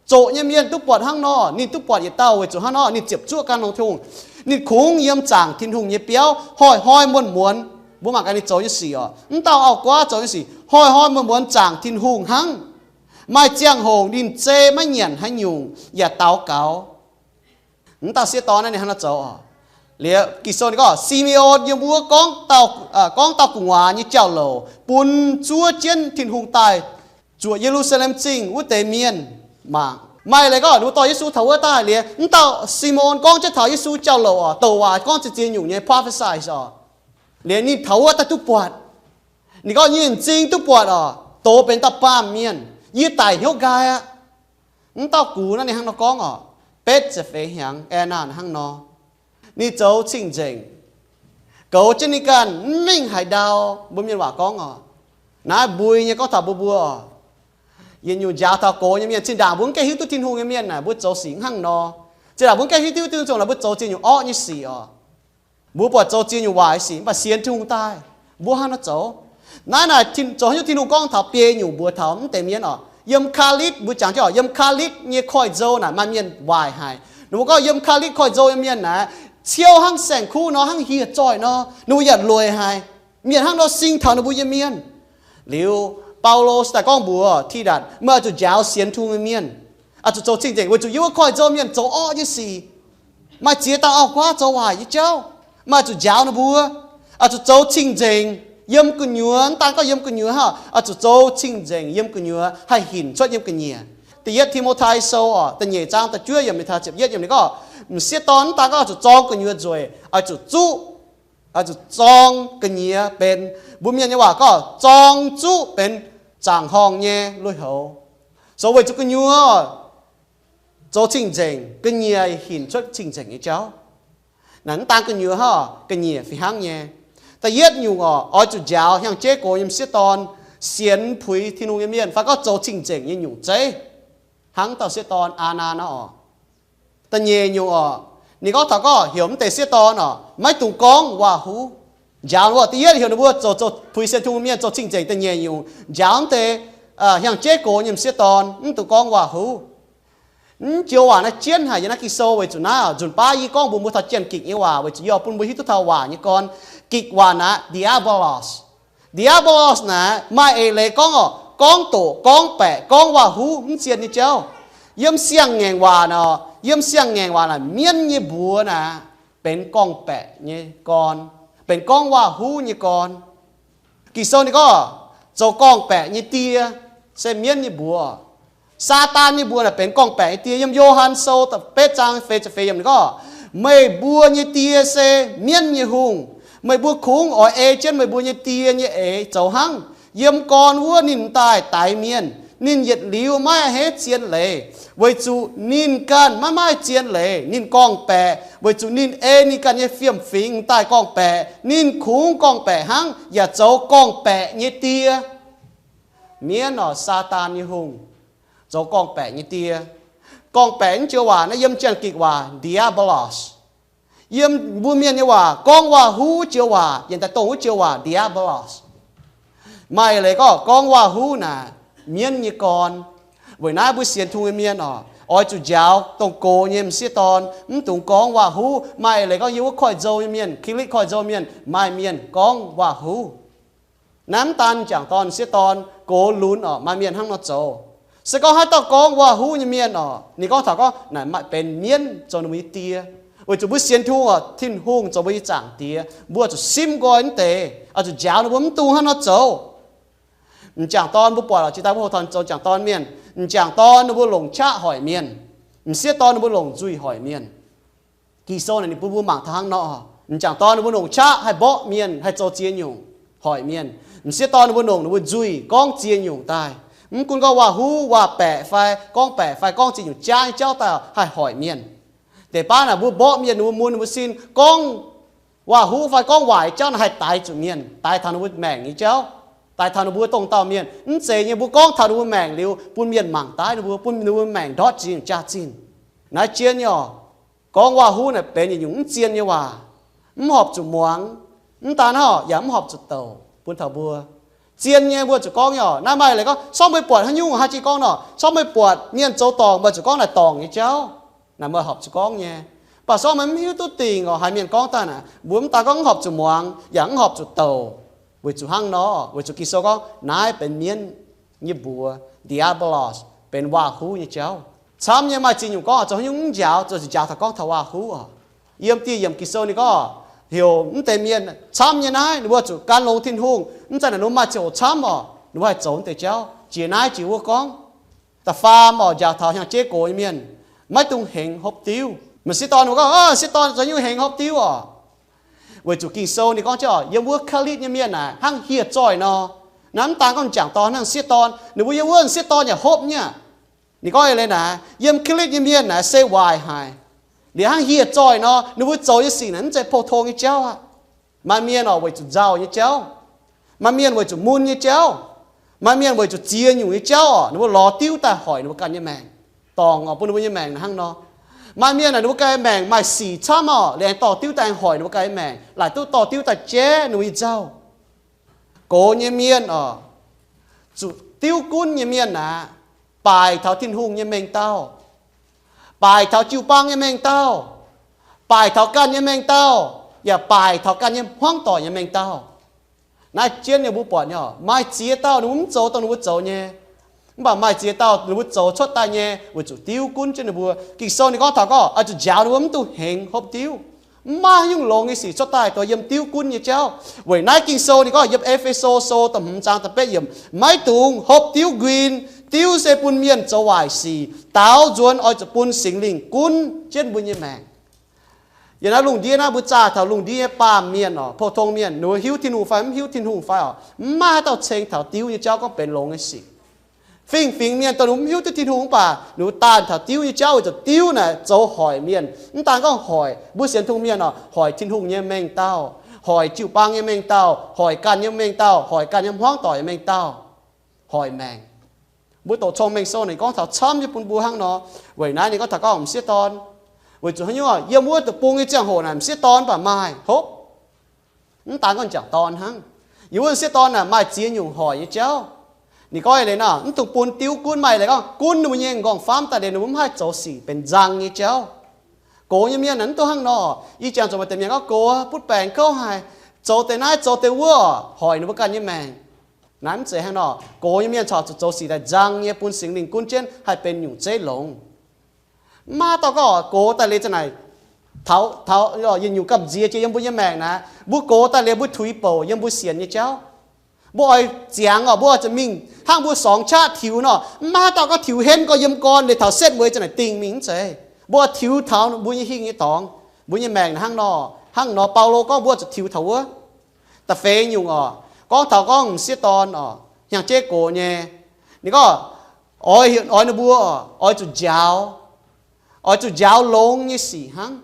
Zoqc nyei mienh duqv buatc hnangv nor, ninh duqv buatc yietc dauh weic zuqc hnangv nor ninh ziepc zuoqv gan longx Tin-Hungh. Ninh kungx yiem zaangc Tin-Hungh nyei biauv hnoi-hnoi muonz-muonz. Mbuo mangc gaax ninh zoux nyei sic orqc. Mv dauh auv-guaav zoux nyei sic hnoi-hnoi muonz-muonz zaangc Tin-Hungh hnangv. Maaih ziangh hoc ninh zei maiv nyanc haaix nyungc yaac daux gaux. Mv dauh sieqv dorn naaiv ninh hnangv nor zoux orqc. Liuz Ging-Sou ninh gorngv Si^me^on yiem wuov gorngv, gorngv dauh gu'nguaaz nyei jauv-louc bun zuov jienv Tin-Hungh daaih zuoqc Ye^lu^saa^lem Zingh wuov deix mienh mangc. Maaih leiz gorngv ninh mbuo dorh Yesu taux wuov daaih liuz, mv dauh Si^me^on gorngv jienv taux Yesu jauv-louc orqc, douc waac gorngv ziex ziex nyungc nyei prophesy orqc. Liuz ninh taux wuov daaih duqv buatc. Ninh gorngv, Yie m'zing duqv buatc orqc, doz benx dauh baamh mienh. Yie daic hnyouv nqaai aqv. Mv dauh gux naaiv ninh hnangv nor gorngv orqc. Betv ziepc feix hnyangx, Annaa hnangv nor. Ninh zoux cing-nzengc, goux jienv ninh ganh mv mingh haaix ndau. Mbuo mienh waac gorngv orqc, naaiv mbui nyei gorngv taux mbuo mbuo orqc. Yietc nyungc njaaux taux gox nyei mienh, zinh ndaangc mbuo mv gaengh hiuv duqv Tin-Hungh nyei mienh naaic mbuo zoux sic mv hnangv nor. Zinh ndaangc mbuo mv gaengh hiuv duqv Tin-Hungh nyei mienh naaic mbuo zoux ziex nyungc orqv nyei sic orqc. Mbuo buatc zoux ziex nyungc waaic sic mv baac sienx Tin-Hungh daaih, mbuo hnangv nor zoux. Naaiv naaic zoux haaix nyungc Tin-Hungh gorngv taux biei nyungc mbuox taux mv deix mienh orqc. Yiem Kaalitv mbuo jangx jienv orqc, yiem Kaalitv nyei koiv-nzou naaic maaih mienh waaic haic. Ninh mbuo gorngv yiem Kaalitv koiv-nzou nyei mienh naaic ciouv hnangv saeng-kuv nor, hnangv hieh zoih nor, ninh mbuo yaac lueic haic. Mienh hnangv nor sing taux ninh mbuo nyei mienh. Liuz Baulo se daaih gorngv mbuox Tidatc, meih oix zuqc njaaux sienx Tin-Hungh nyei mienh. Oix zuqc zoux cing-nzengc weic zuqc yiem wuov koiv-nzou mienh zoux orqv nyei sic. Maaih ziex dauh auv-guaav zoux waaic nyei jauv, maaih zuqc njaaux ninh mbuo. Oix zuqc zoux cing-nzengc yiem gu'nyuoz, mv daan gorngv yiem gu'nyuoz hnangv, oix zuqc zoux cing-nzengc yiem gu'nyuoz haih hinc cuotv yiem ga'nyiec. Da'yietv Ti^mo^tai Sou oc, da'nyeic zaang da'juov yiemc, da'cietv yiemc ninh gorngv, m'sieqv dorn mv daan gorngv oix zuqc zorng gu'nyuoz nzueic, oix zuqc zuqv, oix zuqc zorng ga'nyiec benx, mbuo mienh nyei waac gorngv zorng zuqv benx zaangc horngh nyei lui-houx. So weic zuqc gu'nyuoz zoux cing-nzengc, ga'nyiec hinc cuotv cing-nzengc nyei jauv. Naaic mv daan gu'nyuoz hnangv, ga'nyiec fih hnangv nyei. Da'yietv nyungc oc, oix zuqc njaaux hnyangx-jeiv gox nyei m'sieqv dorn sienx puix Tin-Hungh nyei mienh fai gorngv zoux cing-nzengc nyei nyungc zeiv, hnangv dauh sieqv dorn Aa^naa nor oc. Da'nyeic nyungc oc, ninh gorngv taux gorngv heuc mv deix sieqv dorn oc maiv dungx gorngv waac-huv. Njaaux ninh mbuo, da'yietv heuc ninh mbuo zoux, zoux puix sienx Tin-Hungh mienh zoux cing-nzengc. Da'nyeic nyungc njaaux mv deix hnyangx-jeiv gox nyei m'sieqv dorn mv dungx gorngv waac-huv. Mv joux waac naaiv jienv haic yiem naaiv Ging-Sou weic zuqc naaiv nzunc baav yie gorngv mbuox mbuo taux Janx-Gikc nyei waac weic zuqc yie oix bun mbuo hiuv duqv taux waac nyei gorn. Gikc waac naaic diabolos. Diabolos naaic maaih eix leiz gorngv oc, gorngv doqc, gorngv baeqc, gorngv waac-huv mv zien nyei jauv. Yiem siang-ngaengc waac naaic, yiem siang-ngaengc waac naaic mienv nyei mbuox naaic benx gorngv-baeqc nyei gorn, benx gorngv waac-huv nyei gorn. Ging-Sou ninh gorngv, zoux gorngv-baeqc nyei die se mienv nyei mbuox. Saadaan nyei mbuox naaic benx gorngv-baeqc nyei die. Yiem Yo^han Sou da'betv zaang feix ziepc feix yiemc ninh gorngv, meih mbuo nyei die se mienv nyei hungh. Meih mbuo kungx oix ei jienv meih mbuo nyei die nyei eix zoux hnangv. Yiem gorn wuov ninh m'daaih daix mienh. Ninh yietc liuz maiv a'hneiv zien leiz, weic zuqc ninh ganh maiv maaih zien leiz. Ninh gorngv-baeqc weic zuqc ninh ei ninh ganh nyei fiem-fingx m'daaih gorngv-baeqc. Ninh kungx gorngv-baeqc hnangv yaac zoux gorngv-baeqc nyei die. Mienv oc, Saadaan nyei hungh, zoux gorngv-baeqc nyei die. Gorngv-baeqc wuov joux waac naaiv yiem Janx-Gikc waac diabolos. Yiem mbuo mienh nyei waac gorngv waac-huv joux waac, yiem daaih dongh wuov joux waac diabolos. Maaih eix leiz gorngv, gorngv waac-huv naaic mienv nyei gorn. Weic naaiv mbuo sienx Tin-Hungh nyei mienh oc, oix zuqc njaaux dongh gox nyei m'sieqv dorn mv dungx gorngv waac-huv. Maaih eix leiz gorngv yiem wuov koiv-nzou nyei mienh, Kitv^litv koiv-nzou mienh, maaih mienh gorngv waac-huv. Naaiv mv daan m'jangc dorn, m'sieqv dorn, gox lunx oc, maaih mienh hnangv nor zoux. Se gorngv haaix dauh gorngv waac-huv nyei mienh oc, ninh gorngv taux gorngv naaic maaih benx mienv zoux ninh mbuo nyei die. Weic zuqc mbuo sienx Tin-Hungh oc, Tin-Hungh zoux mbuo nyei Zaangc Diex, mbuo oix zuqc simv nqoi mv deix, oix zuqc njaaux ninh mbuo mv dungx hnangv nor zoux. M'jangc dorn mbuo buatc oc, jiex daaih mbuo houx taux zoux m'jangc dorn mienh, m'jangc dorn ninh mbuo longc qaqv hoic mienh, m'sieqv dorn ninh mbuo longc nzuih hoic mienh. Ging-Sou naaic ninh bun mbuo mangc taux hnangv nor, m'jangc dorn ninh mbuo longc qaqv haih mborqv mienh, haih zoux ziex nyungc hoic mienh. M'sieqv dorn ninh mbuo longc ninh mbuo nzuih gorngv ziex nyungc daaih. Mv gunv gorngv waac-huv, waac-baeqc fai gorngv-baeqc fai gorngv ziex nyungc jaav nyei jauv daaih haih hoic mienh. Deix baav naaic mbuo mborqv mienh, ninh mbuo mun ninh mbuo sin, gorngv waac-huv fai gorngv waaic jauv naaic haih daix zuqc mienh, daix taux ninh mbuo maengc nyei jauv, daix taux ninh mbuo dongh dauh mienh. Mv zeiz nyei, mbuo gorngv taux ninh mbuo maengc liuz, bun mienh mangc daaih ninh mbuo, bun ninh mbuo maengc ndortv ziex nyungc jaav-zinh. Naaiv jienv nyei oc, gorngv waac-huv naaic benx yietc nyungc mv zien nyei waac, mv horpc zuqc muangx. Mv daan hnangv, yaac mv horpc zuqc douc bun taux mbuo. Zien nyei mbuo zuqc gorngv nyei oc. Naaiv maaih leiz gorngv, sortv meih buatc haaix nyungc haaix jiex gorngv nor, sortv meih buatc mienh zoux dorngc, meih zuqc gorngv naaic dorngc nyei jauv. Naaic meih horpc zuqc gorngv nyei. Mv baac sortv meih mv hiuv duqv dingc oc, haaix mienh gorngv daaih naaic, mbuo mv daan gorngv mv horpc zuqc muangx, yaac mv horpc zuqc douc. Weic zuqc hnangv nor, weic zuqc Ging-Sou gorngv naaiv benx mienv nyei mbuox, diabolos, benx waac-huv nyei jauv. Camv nyei maaih ziex nyungc gorngv oc, zoux haaix nyungc mv njaaux, zoux zuqc njaaux taux gorngv taux waac-huv oc. Yiem dieh yiemc Ging-Sou ninh gorngv, heuc mv deix mienh camv nyei naaiv, ninh mbuo zuqc gan longx Tin-Hungh, mv zeiz naaic ninh mbuo maaih ziangh hoc camv oc, ninh mbuo haih zoux mv deix jauv, jiex naaiv jiex wuov gorngv. Da'faam oc, njaaux taux hnyangx-jeiv gox nyei mienh, maiv dungx hengx hopv diuv. M'sieqv dorn ninh mbuo gorngv, sieqv dorn zoux nyungc hengx hopv diuv oc. Weic zuqc Ging-Sou ninh gorngv jienv oc, yiem wuov Kalitv nyei mienh naaic hnangv hieh zoih nor. Naaiv mv daan gorngv m'jangc dorn hnangv sieqv dorn, ninh mbuo yiem wuov sieqv dorn yaac hopv nyei aqv. Ninh gorngv eix leiz naaic, yiem Kalitv nyei mienh naaic se waaic haic, liuz hnangv hieh zoih nor. Ninh mbuo zoux nyei sic naaic mv zeiz pou-tong nyei jauv aqv. Maaih mienh oc weic zuqc nzauh nyei jauv, maaih mienh weic zuqc mun nyei jauv, maaih mienh weic zuqc ziex nyungc nyei jauv oc, ninh mbuo lorz diuv daaih hoic ninh mbuo ganh nyei maengc, dorngc oc, bun ninh mbuo nyei maengc hnangv nor. Maaih mienh naaic ninh mbuo ganh nyei maengc maaih sic camv oc, liuz aengx dorh diuv daaih hoic ninh mbuo ganh nyei maengc, laaic duqv dorh diuv daaih jaiv ninh mbuo nyei nzauh. Gox nyei mienh oc, zuqc diuv gunv nyei mienh aqv, baaic taux Tin-Hungh nyei mengh dauh, baaic taux jiu-baang nyei mengh dauh, baaic taux ganh nyei mengh dauh, yaac baaic taux ganh nyei hmuangv doic nyei mengh dauh. Naaiv jienv nyei mbuo buatc nyei oc, maaih ziex dauh ninh mbuo mv zoux dongh ninh mbuo zoux nyei. Mv baac maaih ziex dauh ninh mbuo zoux cuotv daaih nyei weic zuqc diuv gunv jienv ninh mbuo. Ging-Sou ninh gorngv taux gorngv oix zuqc njaaux ninh mbuo mv duqv hengx hopv diuv. Mv maaih haaix nyungc longx nyei sic cuotv daaih dongh yiem diuv gunv nyei jauv. Weic naaiv Ging-Sou ninh gorngv yiem E^fe^so Sou da'hmz zaang da'betv yiemc, maiv dungx hopv diuv nquin. Diuv se bun mienh zoux waaic sic. Daaux nzuonx oix zuqc bun Singx Lingh gunv jienv mbuo nyei maengc. Yiem naaiv lungh ndiev naaiv mbuo zaah taux lungh ndiev nyei baamh mienh oc, pou-tong mienh, ninh mbuo hiuv Tin-Hungh fai mv hiuv Tin-Hungh fai oc, mv maaih haaix dauh ceng taux diuv nyei jauv gorngv benx longx nyei sic. Fingx-fingx mienh dongh ninh mbuo mv hiuv duqv Tin-Hungh mv baac ninh mbuo daanh taux diuv nyei jauv weic zuqc diuv naaic zoux hoic mienh. Mv daan gorngv hoic mbuo sienx Tin-Hungh mienh oc, hoic Tin-Hungh nyei mengh dauh, hoic jiu-baang nyei mengh dauh, hoic ganh nyei mengh dauh, hoic ganh nyei hmuangv doic nyei mengh dauh, hoic maengc. Mbuo doqc Cong-Mengh Sou ninh gorngv taux camv nyei bun mbuo hnangv nor. Weic naaiv ninh gorngv taux gorngv m'sieqv dorn, weic zuqc haaix nyungc, yiem wuov deic-bung nyei ziangh hoc naaic m'sieqv dorn mv baac maaih hopv. Mv daan gorngv m'jangc dorn hnangv. Yiem wuov m'sieqv dorn naaic maaih ziex nyungc hoic nyei jauv. Ninh gorngv eix leiz nor, mv dungx bun diuv gunv. Maaih eix leiz gorngv gunv ninh mbuo nyei m'nqorngv famv daaih liuz ninh mbuo mv haih zoux sic benx nzang nyei jauv. Gox nyei mienh naaic mv dungx hnangv nor. Ih jangx zuqc maaih deix mienh gorngv gox butv baengc kouv haic, zoux deix naaiv zoux deix wuov, hoic ninh mbuo ganh nyei maengc. Naaiv mv zeiz hnangv nor. Gox nyei mienh corc zuqc zoux sic daaih nzang nyei bun Singx Lingh gunv jienv haih benx nyungc zeiv longx. Mv maaih dauh gorngv gox daaih liuz za'naaic taux, taux yietc nyungc gamh nziex jiex yiem mbuo nyei maengc naaic, mbuo gox daaih liuz mbuo tuix bouc yiem mbuo sienx nyei jauv. Mbuo oix ziangx oc, mbuo oix zuqc mingh hnangv mbuo sorngx qaqv tiux nor. Mv maaih dauh gorngv tiux henv gorx yiem gorn liuz taux setv mueiz za'naaic dingh mingh, mv zeiz. Mbuo oix tiux taux mbuo nyei hingh nyei dorngx. Mbuo nyei maengc hnangv nor, hnangv nor Baulo gorngv mbuo zuqc tiux taux wuov. Da'feix nyungc oc, gorngv taux gorngv m'sieqv dorn oc, hnyangx-jeiv gox nyei. Ninh gorngv oix, oix ninh mbuo oix zuqc njaaux, oix zuqc njaaux longx nyei sic hnangv.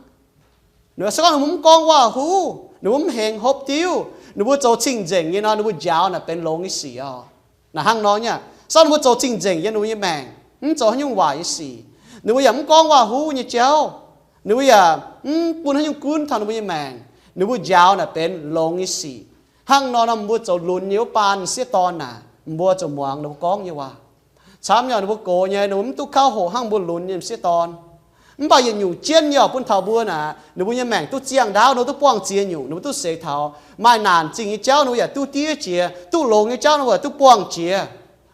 Se gorngv ninh mbuo mv gorngv waac-huv, ninh mbuo mv hengx hopv diuv, ninh mbuo zoux cing-nzengc nyei nor, ninh mbuo njaaux naaic benx longx nyei sic oc. Naaic hnangv nor nyei, se gorngv ninh mbuo zoux cing-nzengc yiem ninh mbuo nyei maengc, mv zoux haaix nyungc waaic nyei sic, ninh mbuo yaac mv gorngv waac-huv nyei jauv, ninh mbuo yaac mv bun haaix nyungc gunv taux ninh mbuo nyei maengc, ninh mbuo njaaux naaic benx longx nyei sic. Hnangv nor nor, mbuo zoux lunx nyei wuov baan m'sieqv dorn naaic, mbuo zuqc muangx ninh mbuo gorngv nyei waac. Camv nyei, ninh mbuo gox nyei, ninh mbuo mv duqv kauv hoqc hnangv mbuo lunx nyei m'sieqv dorn. Mv baac yietc nyungc jienv nyei oc, bun taux mbuo naaic, ninh mbuo nyei maengc duqv ziangh ndaauv, ninh mbuo duqv buangh ziex nyungc, ninh mbuo duqv seix taux. Maaih naanc zingh nyei jauv ninh mbuo yaac duqv diev jiex, duqv longx nyei jauv ninh mbuo yaac duqv buangh jiex.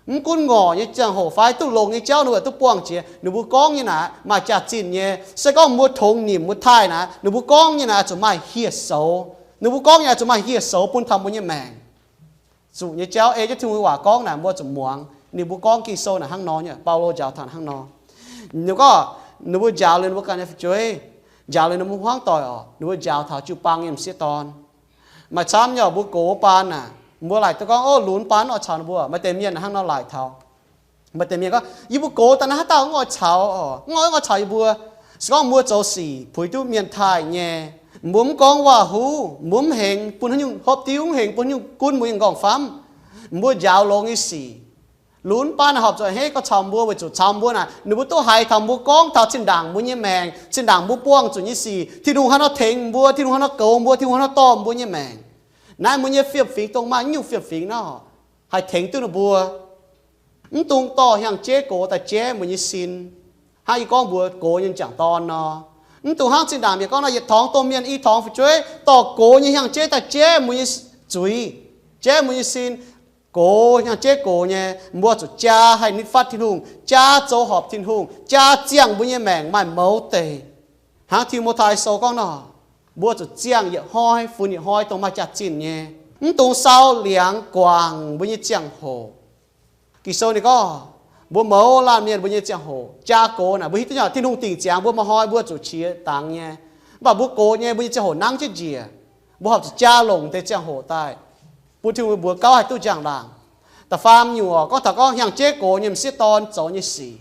Mv gunv ngorc nyei ziangh hoc fai duqv longx nyei jauv ninh mbuo yaac duqv buangh jiex. Ninh mbuo gorngv nyei naaic maaih jaax-zinh nyei. Se gorngv mbuo tongx nimc mbuo taaih naaic, ninh mbuo gorngv nyei naaic oix zuqc maaih hieh soux. Ninh mbuo gorngv nyei oix zuqc maaih hieh soux bun taux mbuo nyei maengc. Zuqc nyei jauv ei jienv Tin-Hungh nyei waac gorngv naaic mbuo zuqc muangx. Ninh mbuo gorngv Ging-Sou naaic hnangv nor nyei, Baulo njaaux taux hnangv nor. Ninh gorngv ninh mbuo njaaux liuz ninh mbuo ganh nyei fu'jueiv, njaaux liuz ninh mbuo hmuangv doic oc, ninh mbuo njaaux taux jiu-baang nyei m'sieqv dorn. Maaih camv nyei oc, mbuo gox baan naaic, mbuo laaic duqv gorngv, ov, lunx baan mv oix caux ninh mbuo. Maaih deix mienh hnangv nor laaic taux. Maaih deix mienh gorngv, yie mbuo gox daaih naaiv haaix dauh mv oix caux oc, mv oix, mv oix caux yie mbuo. Se gorngv mbuo zoux sic puix duqv mienh taaih nyei, mbuo mv gorngv waac-huv, mbuo mv hengx bun haaix nyungc hopv diuv, mv hengx bun haaix nyungc gunv mbuo nyei m'nqorngv famv, mbuo njaaux longx nyei sic, lunx baan naaic horpc zuqc a'hneiv gorx caux mbuo, weic zuqc caux mbuo naaic ninh mbuo duqv haiz taux mbuo gorngv taux zinh ndaangc mbuo nyei maengc, zinh ndaangc mbuo buangh zuqc nyei sic, Tin-Hungh haaix nor tengx mbuo, Tin-Hungh haaix nor goux mbuo, Tin-Hungh haaix nor dorh mbuo nyei maengc. Naaiv mbuo nyei fiem-fingx dongh maaih nyungc fiem-fingx nor, haih tengx duqv ninh mbuo. Mv dungx dorh hnyangx-jeiv gox daaih jaiv mbuo nyei sin, hnangv yie gorngv mbuox gox nyei m'jangc dorn nor. Mv dungx hnangv zinh ndaangc mienh gorngv nor, yietc torngx domh mienh i torngx fu'jueiv dorh gox nyei hnyangx-jeiv daaih jaiv mbuo nyei zuiz, jaiv mbuo nyei sin. Gox, hnyangx-jeiv gox nyei, mbuo zuqc jaa haih nitv fatv Tin-Hungh, jaa zoux horpc Tin-Hungh, jaa ziangh mbuo nyei maengc maaih mouz deic. Hnangv Ti^mo^tai Sou gorngv nor, mbuo zuqc ziangh yietc hnoi funx yietc hnoi dongh maaih jaax-zinh nyei. Mv dungx sau liangx guangc mbuo nyei ziangh hoc. Ging-Sou ninh gorngv, mbuo mouz laanh mienh mbuo nyei ziangh hoc jaa gox naaic, mbuo hiuv duqv nyei, Tin-Hungh dingc ziangx mbuo, maaih hnoi mbuo zuqc qiex dangx nyei. Mv baac mbuo gox nyei, mbuo nyei ziangh hoc nangv jienv njiec. Mbuo horpc zuqc jaa longc deix ziangh hoc daaih, bun Tin-Hungh mbuox gauh haih duqv njang-laangc. Da'faam nyungc oc, gorngv taux gorngv hnyangx-jeiv gox nyei m'sieqv dorn zoux nyei sic.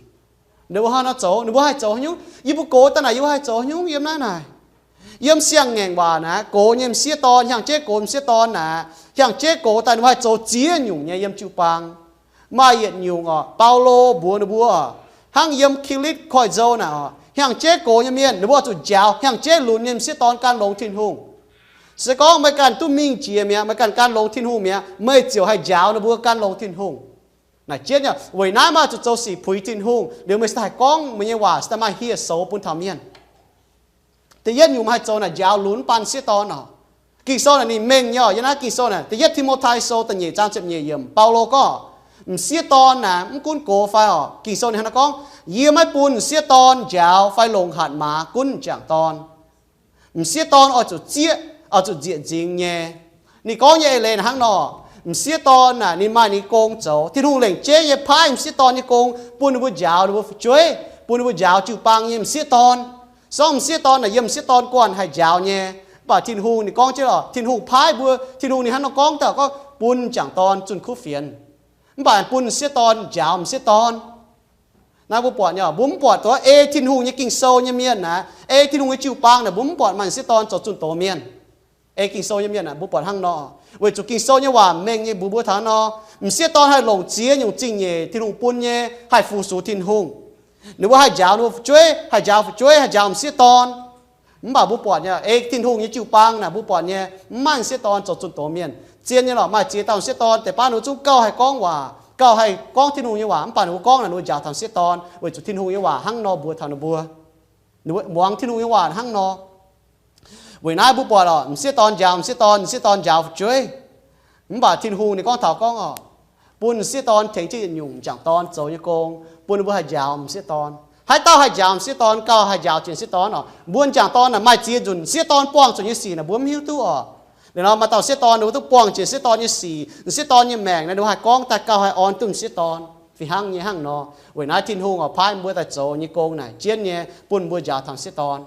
Ninh mbuo hnangv nor zoux, ninh mbuo haih zoux haaix nyungc? Yie mbuo gox daaih naaic yie mbuo haih zoux haaix nyungc yiem naaiv naaic? Yiem siang-ngaengc waac naaic, gox nyei m'sieqv dorn, hnyangx-jeiv gox m'sieqv dorn naaic, hnyangx-jeiv gox daaih ninh mbuo haih zoux ziex nyungc nyei yiem jiu-baang. Maaih yietc nyungc oc, Baulo mbuox ninh mbuo, hnangv yiem Kilitv Koiv-Nzou naaic oc, hnyangx-jeiv gox nyei mienh ninh mbuo zuqc njaaux hnyangx-jeiv lunx nyei m'sieqv dorn gan longx Tin-Hungh. Se gorngv meih ganh duqv mingh jiex mi'aqv, meih ganh gan longx Tin-Hungh mi'aqv, meih ziouc haih njaaux ninh mbuo gan longx Tin-Hungh. Naaic jienv nyei, weic naaiv meih zuqc zoux sic puix Tin-Hungh liuz meih se haih gorngv meih nyei waac se daaih maaih hieh soux bun taux mienh. Da'yietv nyungc meih haih zoux naaic njaaux lunx baan m'sieqv dorn oc. Ging-Sou naaic ninh mengh nyei oc, yiem naaiv Ging-Sou naaic, Da'yietv Ti^mo^tai Sou da'nyeic zaang ziepc nyeic yiemc, Baulo gorngv, M'sieqv dorn naaic mv gunv gox fai orqc, Ging-Sou ninh hnangv naaiv gorngv, yie maiv bun m'sieqv dorn njaaux fai longc hatc maaz gunv m'jangc dorn. M'sieqv dorn oix zuqc zieqv, oix zuqc nzieqc nzingx nyei. Ninh gorngv nyei eix leiz hnangv nor, m'sieqv dorn naaic ninh maaih ninh nyei gong zoux. Tin-Hungh lengc jeiv nyei paaiv m'sieqv dorn nyei gong bun ninh mbuo njaaux ninh mbuo fu'jueiv, bun ninh mbuo njaaux jiu-baang nyei m'sieqv dorn. Sorng m'sieqv dorn naaic yiem m'sieqv dorn guanh haih njaaux nyei. Mv baac Tin-Hungh ninh gorngv jienv lorqc, Tin-Hungh paaiv mbuo, Tin-Hungh ninh hnangv nor gorngv daaih gorngv bun m'jangc dorn zunh kuv fienx. Mv baac bun m'sieqv dorn njaaux m'sieqv dorn. Naaiv mbuo buatc nyei, mbuo mv buatc duqv ei Tin-Hungh nyei Ging-Sou nyei mienh naaic, ei Tin-Hungh nyei jiu-baang naaic, mbuo mv buatc maaih m'sieqv dorn zoux zunh doz mienh. Ei Ging-Sou nyei mienh naaic, mbuo buatc hnangv nor. Weic zuqc Ging-Sou nyei waac mengh nyei mbuox mbuo taux nor, m'sieqv dorn haih longc ziex nyungc zingh nyeic Tin-Hungh bun nyei, haih fu-sux Tin-Hungh. Ninh mbuo haih njaaux ninh mbuo fu'jueiv, haih njaaux fu'jueiv, haih njaaux m'sieqv dorn. Mv baac mbuo buatc nyei, ei Tin-Hungh nyei jiu-baang naaic, mbuo buatc nyei, mv maaih m'sieqv dorn zoux zunh doz mienh. Zien nyei lorqc, maaih ziex dauh m'sieqv dorn deix baav ninh mbuo zungv gauh haih gorngv waac, gauh haih gorngv Tin-Hungh nyei waac, mv baac ninh mbuo gorngv naaic ninh mbuo njaaux taux m'sieqv dorn, weic zuqc Tin-Hungh nyei waac hnangv nor mbuox taux ninh mbuo. Ninh mbuo muangx Tin-Hungh nyei waac hnangv nor. Weic naaiv mbuo buatc lorqc, m'sieqv dorn njaaux m'sieqv dorn, m'sieqv dorn njaaux fu'jueiv. Mv baac Tin-Hungh ninh gorngv taux gorngv orqc, bun m'sieqv dorn tengx jienv yietc nyungc m'jangc dorn zoux nyei gong, bun ninh mbuo haih njaaux m'sieqv dorn. Haaix dauh haih njaaux m'sieqv dorn gauh haih njaaux jiex m'sieqv dorn orqc. Mbuo m'jangc dorn naaic maaih ziex nzunc m'sieqv dorn buangh zuqc nyei sic naaic mbuo mv hiuv duqv orqc. Liuz nor maaih dauh m'sieqv dorn ninh mbuo duqv buangh jiex m'sieqv dorn nyei sic, m'sieqv dorn nyei maengc naaic ninh mbuo haih gorngv daaih gauh haih orn duqv m'sieqv dorn. Fih hnangv nyei hnangv nor. Weic naaiv Tin-Hungh oix paaiv mbuo daaih zoux nyei gong naaic jienv nyei bun mbuo njaaux taux m'sieqv dorn.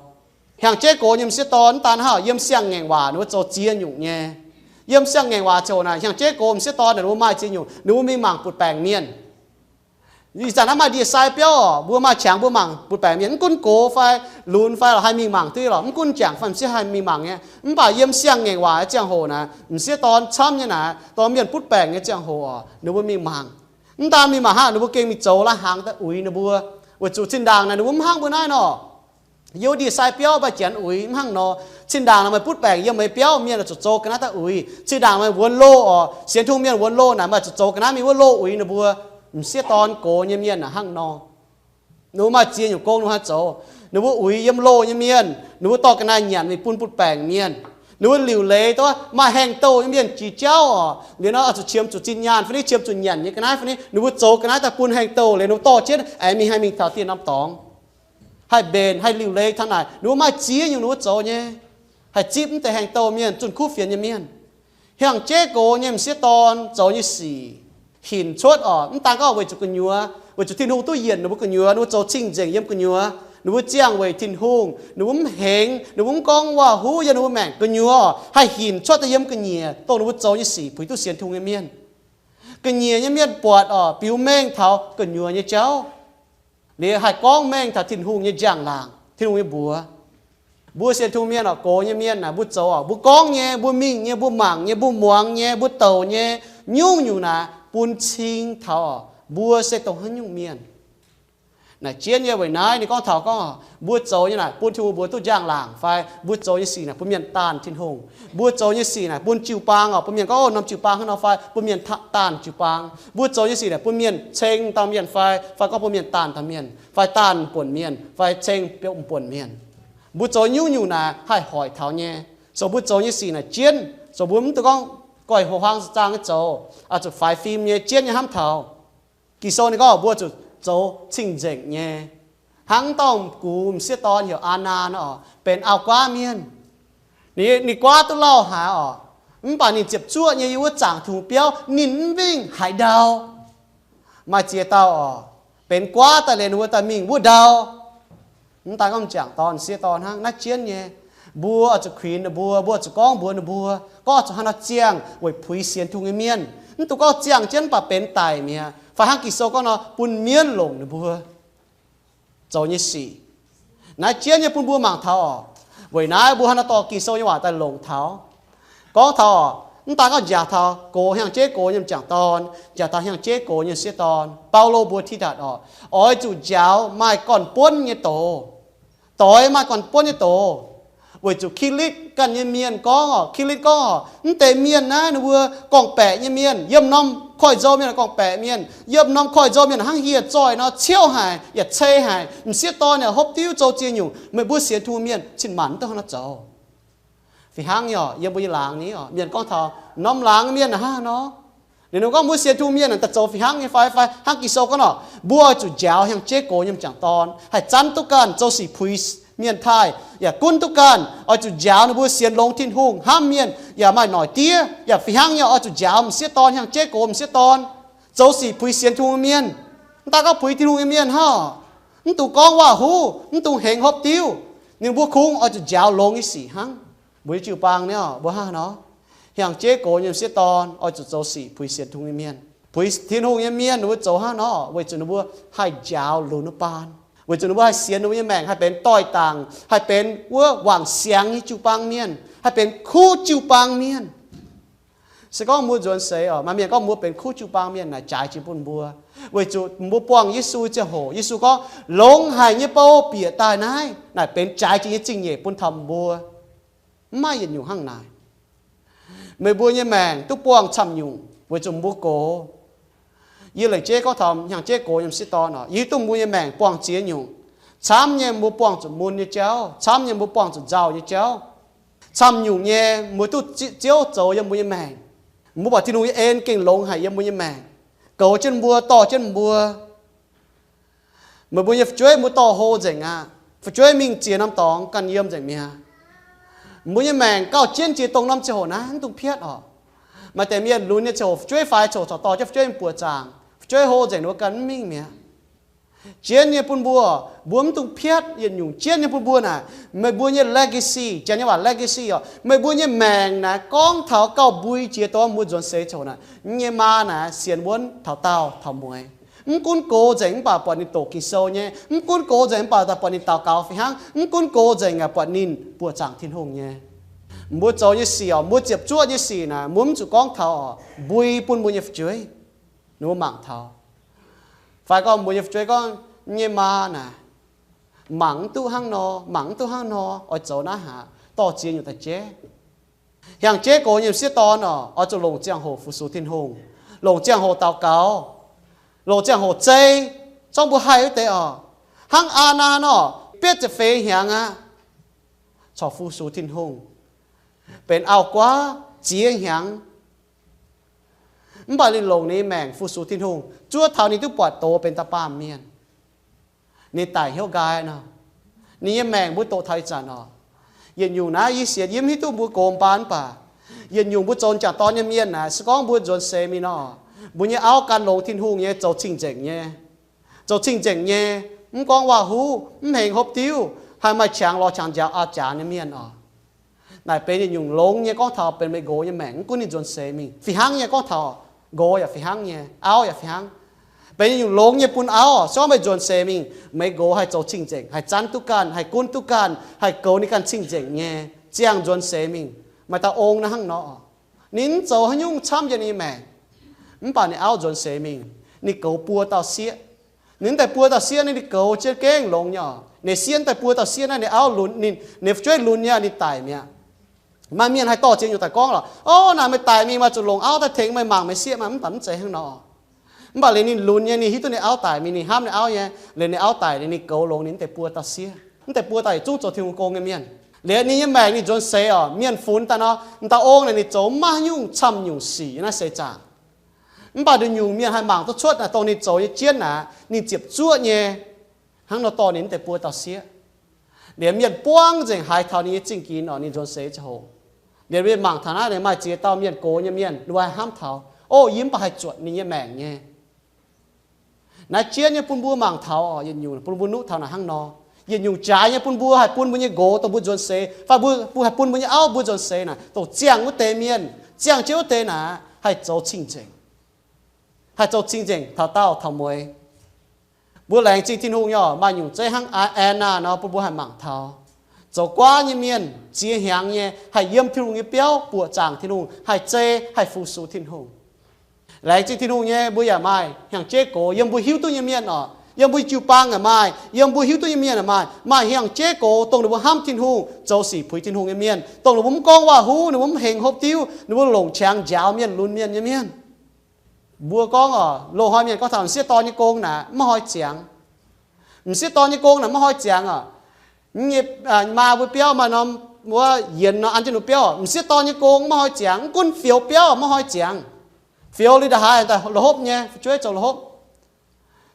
Hnyangx-jeiv gox nyei m'sieqv dorn mv daan hnangv yiem siang-ngaengc waac ninh mbuo zoux ziex nyungc nyei. Yiem siang-ngaengc waac ziouc naaic hnyangx-jeiv gox m'sieqv dorn naaic ninh mbuo maaih ziex nyungc, ninh mbuo mingh mangc butv-baengc mienh. Ih zanc naaiv maaih ndie-sai biauv orqc, mbuo maaih qangx mbuo mangc butv-baengc mienh, mv gunv gox fai lunx fai lorqc haih mingh mangc duqv lorqc, mv gunv jangc fai m'sieqv haih mingh mangc nyei. Mv baac yiem siang-ngaengc waac nyei ziangh hoc naaic, m'sieqv dorn camv nyei naaic, dorh mienh butv-baengc nyei ziangh hoc orqc, ninh mbuo mingh mangc. Mv daan mingh mangc hnangv, ninh mbuo gengh mingh zoux lai-hnaangx daaih uix ninh mbuo. Weic zuqc zinh ndaangc naaic ninh mbuo mv hnangv mbuo naaiv nor. Yiem ndie-sai biauv maaih janx uix mv hnangv nor. Zinh ndaangc naaic maaih butv-baengc yiem meih biauv, mienh zuqc zoux ga'naaiv daaih uix. Zinh ndaangc maaih wuonx loh orqc, sienx Tin-Hungh mienh wuonx loh naaic maaih zuqc zoux ga'naaiv mingh wuov loh uix ninh mbuo. M'sieqv dorn gox nyei mienh naaic hnangv nor. Ninh mbuo maaih ziex nyungc gong ninh mbuo haih zoux. Ninh mbuo uix yiem loh nyei mienh, ninh mbuo dorh ga'naaiv nyanc mingh bun butv-baengc mienh. Ninh mbuo liuc leiz duqv maaih haengh douh nyei mienh jiex jauv orqc, liuz nor oix zuqc qiemx zuqc zinh nyaanh fai niv, qiemx zuqc nyanc nyei ga'naaiv fai niv, ninh mbuo zoux ga'naaiv daaih bun haengh douh liuz ninh mbuo dorh jienv aengx mingh haih mingh taux dieh norm dorngx. Haih mbenc, haih liuc leiz taux naaic, ninh mbuo maaih ziex nyungc ninh mbuo zoux nyei. Haih zipv mv deix haengh douh mienh, zunh kuv fienx nyei mienh. Hnyangx-jeiv gox nyei m'sieqv dorn zoux nyei sic hinc cuotv orqc, mv daan gorngv weic zuqc gu'nyuoz, weic zuqc Tin-Hungh duqv yienc ninh mbuo gu'nyuoz, ninh mbuo zoux cing-nzengc yiem gu'nyuoz, ninh mbuo ziangh weic Tin-Hungh, ninh mbuo mv hengx, ninh mbuo mv gorngv waac-huv yiem ninh mbuo maengc gu'nyuoz orqc, haih hinc cuotv daaih yiem ga'nyiec dongh ninh mbuo zoux nyei sic puix duqv sienx Tin-Hungh nyei mienh. Ga'nyiec nyei mienh buatc orqc, biux mengh taux gu'nyuoz nyei jauv, liuz haih gorngv mengh taux Tin-Hungh nyei njang-laangc, Tin-Hungh nyei mbuox. Mbuo sienx Tin-Hungh mienh orqc, gox nyei mienh naaic mbuo zoux orqc, mbuo gorngv nyei, mbuo mingh nyei, mbuo mangc nyei, mbuo muangx nyei, mbuo douc nyei, nyungc-nyungc naaic bun cing taux orqc, mbuo se dongh haaix nyungc mienh. Naaic jienv nyei weic naaiv ninh gorngv taux gorngv orqc, mbuo zoux nyei naaic bun Tin-Hungh mbuox duqv njang-laangc fai mbuo zoux nyei sic naaic bun mienh daanh Tin-Hungh. Mbuo zoux nyei sic naaic bun jiu-baang orqc, bun mienh gorngv, o, norm jiu-baang hnangv nor fai bun mienh daanh jiu-baang. Mbuo zoux nyei sic naaic bun mienh ceng dauh mienh fai, fai gorngv bun mienh daanh dauh mienh fai daanh buonc mienh fai ceng biouv buonc mienh. Mbuo zoux nyungc-nyungc naaic haih hoic taux nyei. So mbuo zoux nyei sic naaic jienv, so mbuo mv dungx gorngv goiv ho huaang zaang nyei zoux, oix zuqc faix fim nyei, jienv nyei hnamv taux. Ging-Sou ninh gorngv mbuo zuqc zoux cing-nzengc nyei. Hnangv dauh gux m'sieqv dorn heuc Aa^naa nor, benx auv-guaav mienh. Ninh, ninh guaav duqv lauh haic orqc, mv baac ninh ziepc zuoqv nyei yiem wuov zaangc Tin-Hungh biauv ninh mv wingh haaix ndau. Maaih ziex dauh orqc, benx guaav daaih liuz ninh mbuo daaih mingh wuov ndau. Mv daan gorngv m'jangc dorn, m'sieqv dorn hnangv naaiv jienv nyei. Mbuo oix zuqc kuinx ninh mbuo, mbuo oix zuqc gorngv mbuox ninh mbuo, gorngv zuqc hnangv nor ziangh weic puix sienx Tin-Hungh nyei mienh. Mv dungx gorngv ziangh jienv mv baac benx daic mi'aqv. Fai hnangv Ging-Sou gorngv nor, bun mienv longc ninh mbuo zoux nyei sic. Naaiv jienv nyei bun mbuo mangc taux orqc. Weic naaiv mbuo hnangv nor dorh Ging-Sou nyei waac daaih longc taux. Gorngv taux orqc, mv daan gorngv njaaux taux gox, hnyangx-jeiv gox nyei m'jangc dorn, njaaux taux hnyangx-jeiv gox nyei m'sieqv dorn, Baulo mbuox Tidatc orqc, oix zuqc njaaux maaih gorn-buonv nyei doz. Doix maaih gorn-buonv nyei doz. Weic zuqc Kilitv ganh nyei mienh gorngv orqc, Kilitv gorngv orqc, mv deix mienh naaiv ninh mbuo gorngv-baeqc nyei mienh, yiem norm koiv-nzou mienh gorngv-baeqc mienh, yiem norm koiv-nzou mienh hnangv hieh zoih nor ciouv haic, yaac cei haic, m'sieqv dorn yaac hopv diuv zoux ziex nyungc, meih mbuo sienx Tin-Hungh mienh cin-maanc mv dungx hnangv nor zoux. Fih hnangv nyei orqc, yiem mbuo nyei laangz ni orqc, mienh gorngv taux norm laangz mienh hnangv nor, Ninh mbuo gorngv mbuo sienx Tin-Hungh mienh naaic daaih zoux fih hnangv nyei fai? Fai hnangv Ging-Sou gorngv nor, mbuo oix zuqc njaaux hnyangx-jeiv gox yiem m'jangc dorn, haih zanv duqv ganh, zoux sic puix mienh taaih, yaac gunv duqv ganh, oix zuqc njaaux ninh mbuo sienx longx Tin-Hungh, hnamv mienh, yaac maaih noic diev, yaac fih hnangv nyei oix zuqc njaaux m'sieqv dorn, hnyangx-jeiv gox m'sieqv dorn, zoux sic puix sienx Tin-Hungh nyei mienh. Mv daan gorngv puix Tin-Hungh nyei mienh hnangv, mv dungx gorngv waac-huv, mv dungx hengx hopv diuv. Ninh mbuo kungx oix zuqc njaaux longx nyei sic hnangv. Mbuo nyei jiu-baang niaa, mbuo hnangv nor, hnyangx-jeiv gox nyei m'sieqv dorn oix zuqc zoux sic puix sienx Tin-Hungh nyei mienh. Puix Tin-Hungh nyei mienh ninh mbuo zoux hnangv nor weic zuqc ninh mbuo haih njaaux lunx wuov baan, weic zuqc ninh mbuo haih sienx ninh mbuo nyei maengc haih benx doix-dangc, haih benx wuov wangc siangx nyei jiu-baang mienh, haih benx kuv jiu-baang mienh. Se gorngv mbuo nzuonx seix oc, maaih mienh gorngv mbuo benx kuv jiu-baang mienh naaic jaaix jiex bun mbuo, weic zuqc mbuo buangh Yesu ziangh hoc, Yesu gorngv, longx haic nyei bou bieqc daaih naaiv, naaic benx jaaix jiex nyei zingh nyeic bun taux mbuo. Mv maaih yietc nyungc hnangv naaic. Meih mbuo nyei maengc duqv buangh camv nyungc weic zuqc mbuo gox. Yie lengc jeiv gorngv taux hnyangx-jeiv gox nyei m'sieqv dorn oc, yie hiuv duqv mbuo nyei maengc buangh ziex nyungc. Camv nyei mbuo buangh zuqc mun nyei jauv, camv nyei mbuo buangh zuqc nzauh nyei jauv. Camv nyungc nyei mbuo duqv Ziouv zoux yiem mbuo nyei maengc. Mbuo buatc Tin-Hungh nyei en gengh longx haic yiem mbuo nyei maengc, goux jienv mbuo, dorh jienv mbuo. Meih mbuo nyei fu'jueiv mbuo dorh hlo nzengc aqv. Fu'jueiv mingh ziex norm dorngx ganh yiem nzengc mi'aqv. Mbuo nyei maengc gauh jienv jiex dongh norm ziangh hoc naaiv, mv dungx piatv oc. Maaih deix mienh lunx nyei ziangh hoc fu'jueiv faix, ziangh hoc corc dorh jienv fu'jueiv mingh buoqc zaangc. Fu'jueiv hlo nzengc ninh mbuo ganh mv mingh mi'aqv. Jienv nyei bun mbuo, mbuo mv dungx piatv yietc nyungc jienv nyei bun mbuo naaic. Meih mbuo nyei legacy, Janx nyei waac legacy oc, meih mbuo nyei maengc naaic gorngv taux gauh mbui jiex dongh mbuo nzuonx seix ziangh hoc naaic. Yie nyei maa naaic sienx wuonv taux daauh taux mueiz. Mv gunv gox nzengc mv baac buatc ninh doqc Ging-Sou nyei. Mv gunv gox nzengc mv baac buatc ninh daux gaux fih hnangv. Mv gunv gox nzengc aqv, buatc ninh buoqc zaangc Tin-Hungh nyei. Mbuo zoux nyei sic oc, mbuo ziepc zuoqv nyei sic naaic, mbuo mv zuqc gorngv taux oc, mbui bun mbuo nyei fu'jueiv, ninh mbuo mangc taux. Fai gorngv mbuo nyei fu'jueiv gorngv, yie nyei maa naaic, mangc mv duqv hnangv nor, mangc mv duqv hnangv nor, oix zoux naaiv haic, dorh ziex nyungc daaih jeiv. Hnyangx-jeiv gox nyei m'sieqv dorn oc, oix zuqc longc ziangh hoc fu-sux Tin-Hungh, longc ziangh hoc daux gaux, longc ziangh hoc zei, zorngv mbuo haih wuov deix oc. Hnangv Aa^naa nor, bietv ziepc feix hnyangx aqv, corc fu-sux Tin-Hungh, benx auv-guaav ziex hnyangx. Mv baac ninh longc ninh nyei maengc fu-sux Tin-Hungh, zuov taux ninh duqv buatc doz benx dauh baamh mienh. Ninh daic hnyouv nqaai nor, ninh nyei maengc mbuo doqc taux ih zanc oc. Yietc nyungc naaiv yie sienx yie mv hiuv duqv mbuo gox mbaan mv baac, yietc nyungc mbuo zoux m'jangc dorn nyei mienh naaic, se gorngv mbuo nzuonx seix mingh nor, mbuo nyei auv gan longx Tin-Hungh nyei, zoux cing-nzengc nyei, zoux cing-nzengc nyei, mv gorngv waac-huv, mv hengx hopv diuv, haih maaih qangx lorz qangx njaaux auv-jaax nyei mienh oc. Naaic benx yietc nyungc longx nyei gorngv taux benx meih nqox nyei maengc, mv gunv ninh nzuonx seix mingh. Fih hnangv nyei gorngv taux nqox yaac fih hnangv nyei, auv yaac fih hnangv. Benx yietc nyungc longx nyei bun auv, se gorngv meih nzuonx seix mingh, meih nqox haih zoux cing-nzengc, haih zanv duqv ganh, haih gunv duqv ganh, haih goux ninh ganh cing-nzengc nyei, ziangh nzuonx seix mingh. Maaih dauh ong naaiv hnangv nor, ninh mv zoux haaix nyungc camv yiem ninh nyei maengc, mv baac ninh auv nzuonx seix mingh, ninh goux buo dauh sieqv. Ninh mv daaih buo dauh sieqv naaiv, ninh goux jienv gengh longx nyei oc. Ninh sieqv mv daaih buo dauh sieqv naaiv, ninh auv lunx, ninh, ninh fu'jueiv lunx nyei, ninh daic mi'aqv. Maaih mienh haih dorh ziex nyungc daaih gorngv lorqc, Ov, naaic meih daic mingh, meih zuqc longc auv daaih tengx meih mangc meih sieqv maah! Mv baac mv zeiz hnangv nor. Mv baac liuz ninh lunx nyei, ninh hiuv duqv ninh auv daic mingh, ninh hnamv ninh auv nyei. Liuz ninh auv daic liuz, ninh goux longx ninh mv deix buo dauh sieqv, mv deix buo dauh yietc zungv zoux Tin-Hungh gong nyei mienh. Liuz ninh nyei maengc ninh nzuonx seix oc, mienh funx daaih nor, m'dauh ong naaic ninh zoux mv maaih haaix nyungc camv nyungc sic yiem naaiv seix zaangc. Mv baac nduqc nyungc mienh haih mangc duqv cuotv naaic dongh ninh zoux nyei jienv naaic, ninh ziepc zuoqv nyei, hnangv nor dorh ninh mv deix buo dauh sieqv. Liuz mienh buangv nzengc haiz taux ninh nyei zingh ginx oc, ninh nzuonx seix ziangh hoc. Liuz mienh mangc taux naaiv, ninh maaih ziex dauh mienh gox nyei mienh, ninh mbuo haih hnamv taux, Ov, yie mv baac haih zuotc ninh nyei maengc nyei. Naaiv jienv nyei bun mbuo mangc taux oc, yietc nyungc bun mbuo nuqv taux naaic hnangv nor. Yietc nyungc jaaix nyei bun mbuo haih bun mbuo nyei nqox dongh mbuo nzuonx seix, fai mbuo, mbuo haih bun mbuo nyei auv mbuo nzuonx seix naaic, dongh ziangh wuov deix mienh, ziangh jienv wuov deix naaic, haih zoux cing-nzengc, haih zoux cing-nzengc taux daauh taux mueiz. Mbuo laengz zingh Tin-Hungh nyei oc, maaih nyungc zeiv hnangv Aa^naa nor bun mbuo haih mangc taux. Zoux guaav nyei mienh ziex hnyangx nyei haih yiem Tin-Hungh nyei biauv buoqc zaangc Tin-Hungh, haih zei, haih fu-sux Tin-Hungh. Laengz zingh Tin-Hungh nyei, mbuo yaac maaih hnyangx-jeiv gox yiem mbuo hiuv duqv nyei mienh oc. Yiem mbuo jiu-baang yaac maaih, yiem mbuo hiuv duqv nyei mienh yaac maaih, maaih hnyangx-jeiv gox dongh ninh mbuo hnamv Tin-Hungh, zoux sic puix Tin-Hungh nyei mienh, dongh ninh mbuo mv gorngv waac-huv, ninh mbuo mv hengx hopv diuv, ninh mbuo longc qangx njaaux mienh, lunx mienh nyei mienh. Mbuo gorngv oc, loz-hnoi mienh gorngv taux m'sieqv dorn nyei gong naaic mv maaih hoi ziangx. M'sieqv dorn nyei gong naaic mv maaih hoi ziangx oc. Nyei, maa mbuo biauv maaih norm wuov yienx nor an jienv ninh biauv, m'sieqv dorn nyei gong mv maaih hoi ziangx, mv gunv fioux biauv mv maaih hoi ziangx. Fiou liuz ndongc haaix daaih la'hopv nyei, fu'jueiv zoux la'hopv.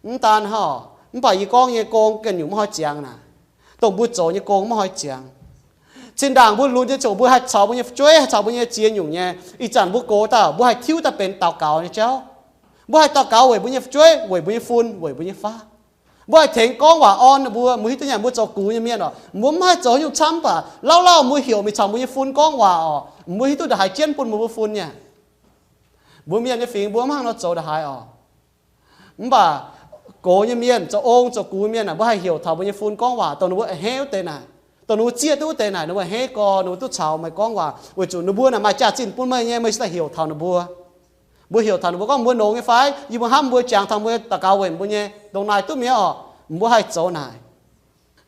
Mv daan hnangv, mv baac yie gorngv nyei gong ganh nyungc maiv haih ziangx naaic. Dongh mbuo zoux nyei gong maiv haih ziangx. Zinh ndaangc mbuo lunx nyei ziangh hoc mbuo haih caux mbuo nyei fu'jueiv, haih caux mbuo nyei ziex nyungc nyei. Ih zanc mbuo gox dauh, mbuo haih tiuv daaih benx daux gaux nyei jauv. Mbuo haih daux gaux weic mbuo nyei fu'jueiv, weic mbuo nyei fun, weic mbuo nyei faqv. Mbuo haih tengx gorngv waac orn ninh mbuo. Mbuo hiuv duqv nyei, mbuo zoux gux nyei mienh oc, mbuo mv haih zoux nyungc camv baac lauh lauh mbuo heuc mingh caux mbuo nyei fun gorngv waac oc, mbuo hiuv duqv ndongc haaix jienv bun mbuo mbuo fun nyei. Mbuo mienh nyei fingx mbuo mv hnangv nor zoux ndongc haaix oc. Mv baac gox nyei mienh, zoux ong zoux gux mienh aah, mbuo haih heuc taux mbuo nyei fun gorngv waac, dongh ninh mbuo a'hneiv wuov deix naaic, dongh ninh mbuo zieqv duqv wuov deix naaic, ninh mbuo a'hneiv gorx, ninh mbuo duqv caux meih gorngv waac, weic zuqc ninh mbuo naaic maaih jaax-zinh bun meih nyei, meih se daaih heuc taux ninh mbuo. Mbuo heuc taux ninh mbuo gorngv mbuo longx nyei fai, yie mbuo hnamv mbuo, jangx taux mbuo, daux gaux weic mbuo nyei, dongh naaic duqv mi'aqv oc. Mbuo haih zoux naaic.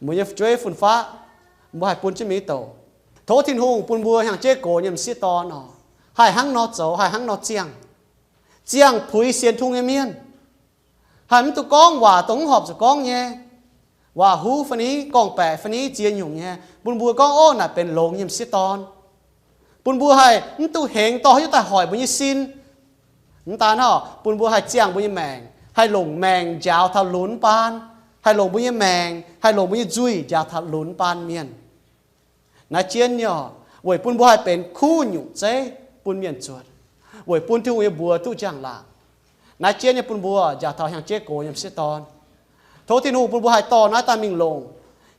Mbuo nyei fu'jueiv fun-faqv, mbuo haih bun jienv mingh douc. Tov Tin-Hungh bun mbuo hnyangx-jeiv gox nyei m'sieqv dorn oc, haih hnangv nor zoux, haih hnangv nor ziangh. Ziangh puix sienx Tin-Hungh nyei mienh, haih mv duqv gorngv waac dongh mv horpc zuqc gorngv nyei, waac-huv fai ni, gorngv-baeqc fai ni, ziex nyungc nyei, bun mbuo gorngv, ov, naaic benx longx nyei m'sieqv dorn. Bun mbuo haih mv duqv hengx dorh hiuv daaih hoic mbuo nyei sin. Mv daan hnangv, bun mbuo haih ziangh mbuo nyei maengc, haih longc maengc njaaux taux lunx baan, haih longc mbuo nyei maengc, haih longc mbuo nyei nzuih njaaux taux lunx baan mienh. Naaiv jienv nyei oc, weic bun mbuo haih benx kuv nyungc zeiv bun mienh zuotc, weic bun Tin-Hungh nyei mbuox duqv njang-laangc. Naaiv jienv nyei bun mbuo njaaux taux hnyangx-jeiv gox nyei m'sieqv dorn. Tov Tin-Hungh bun mbuo haih dorh naaiv daaih mingh longc.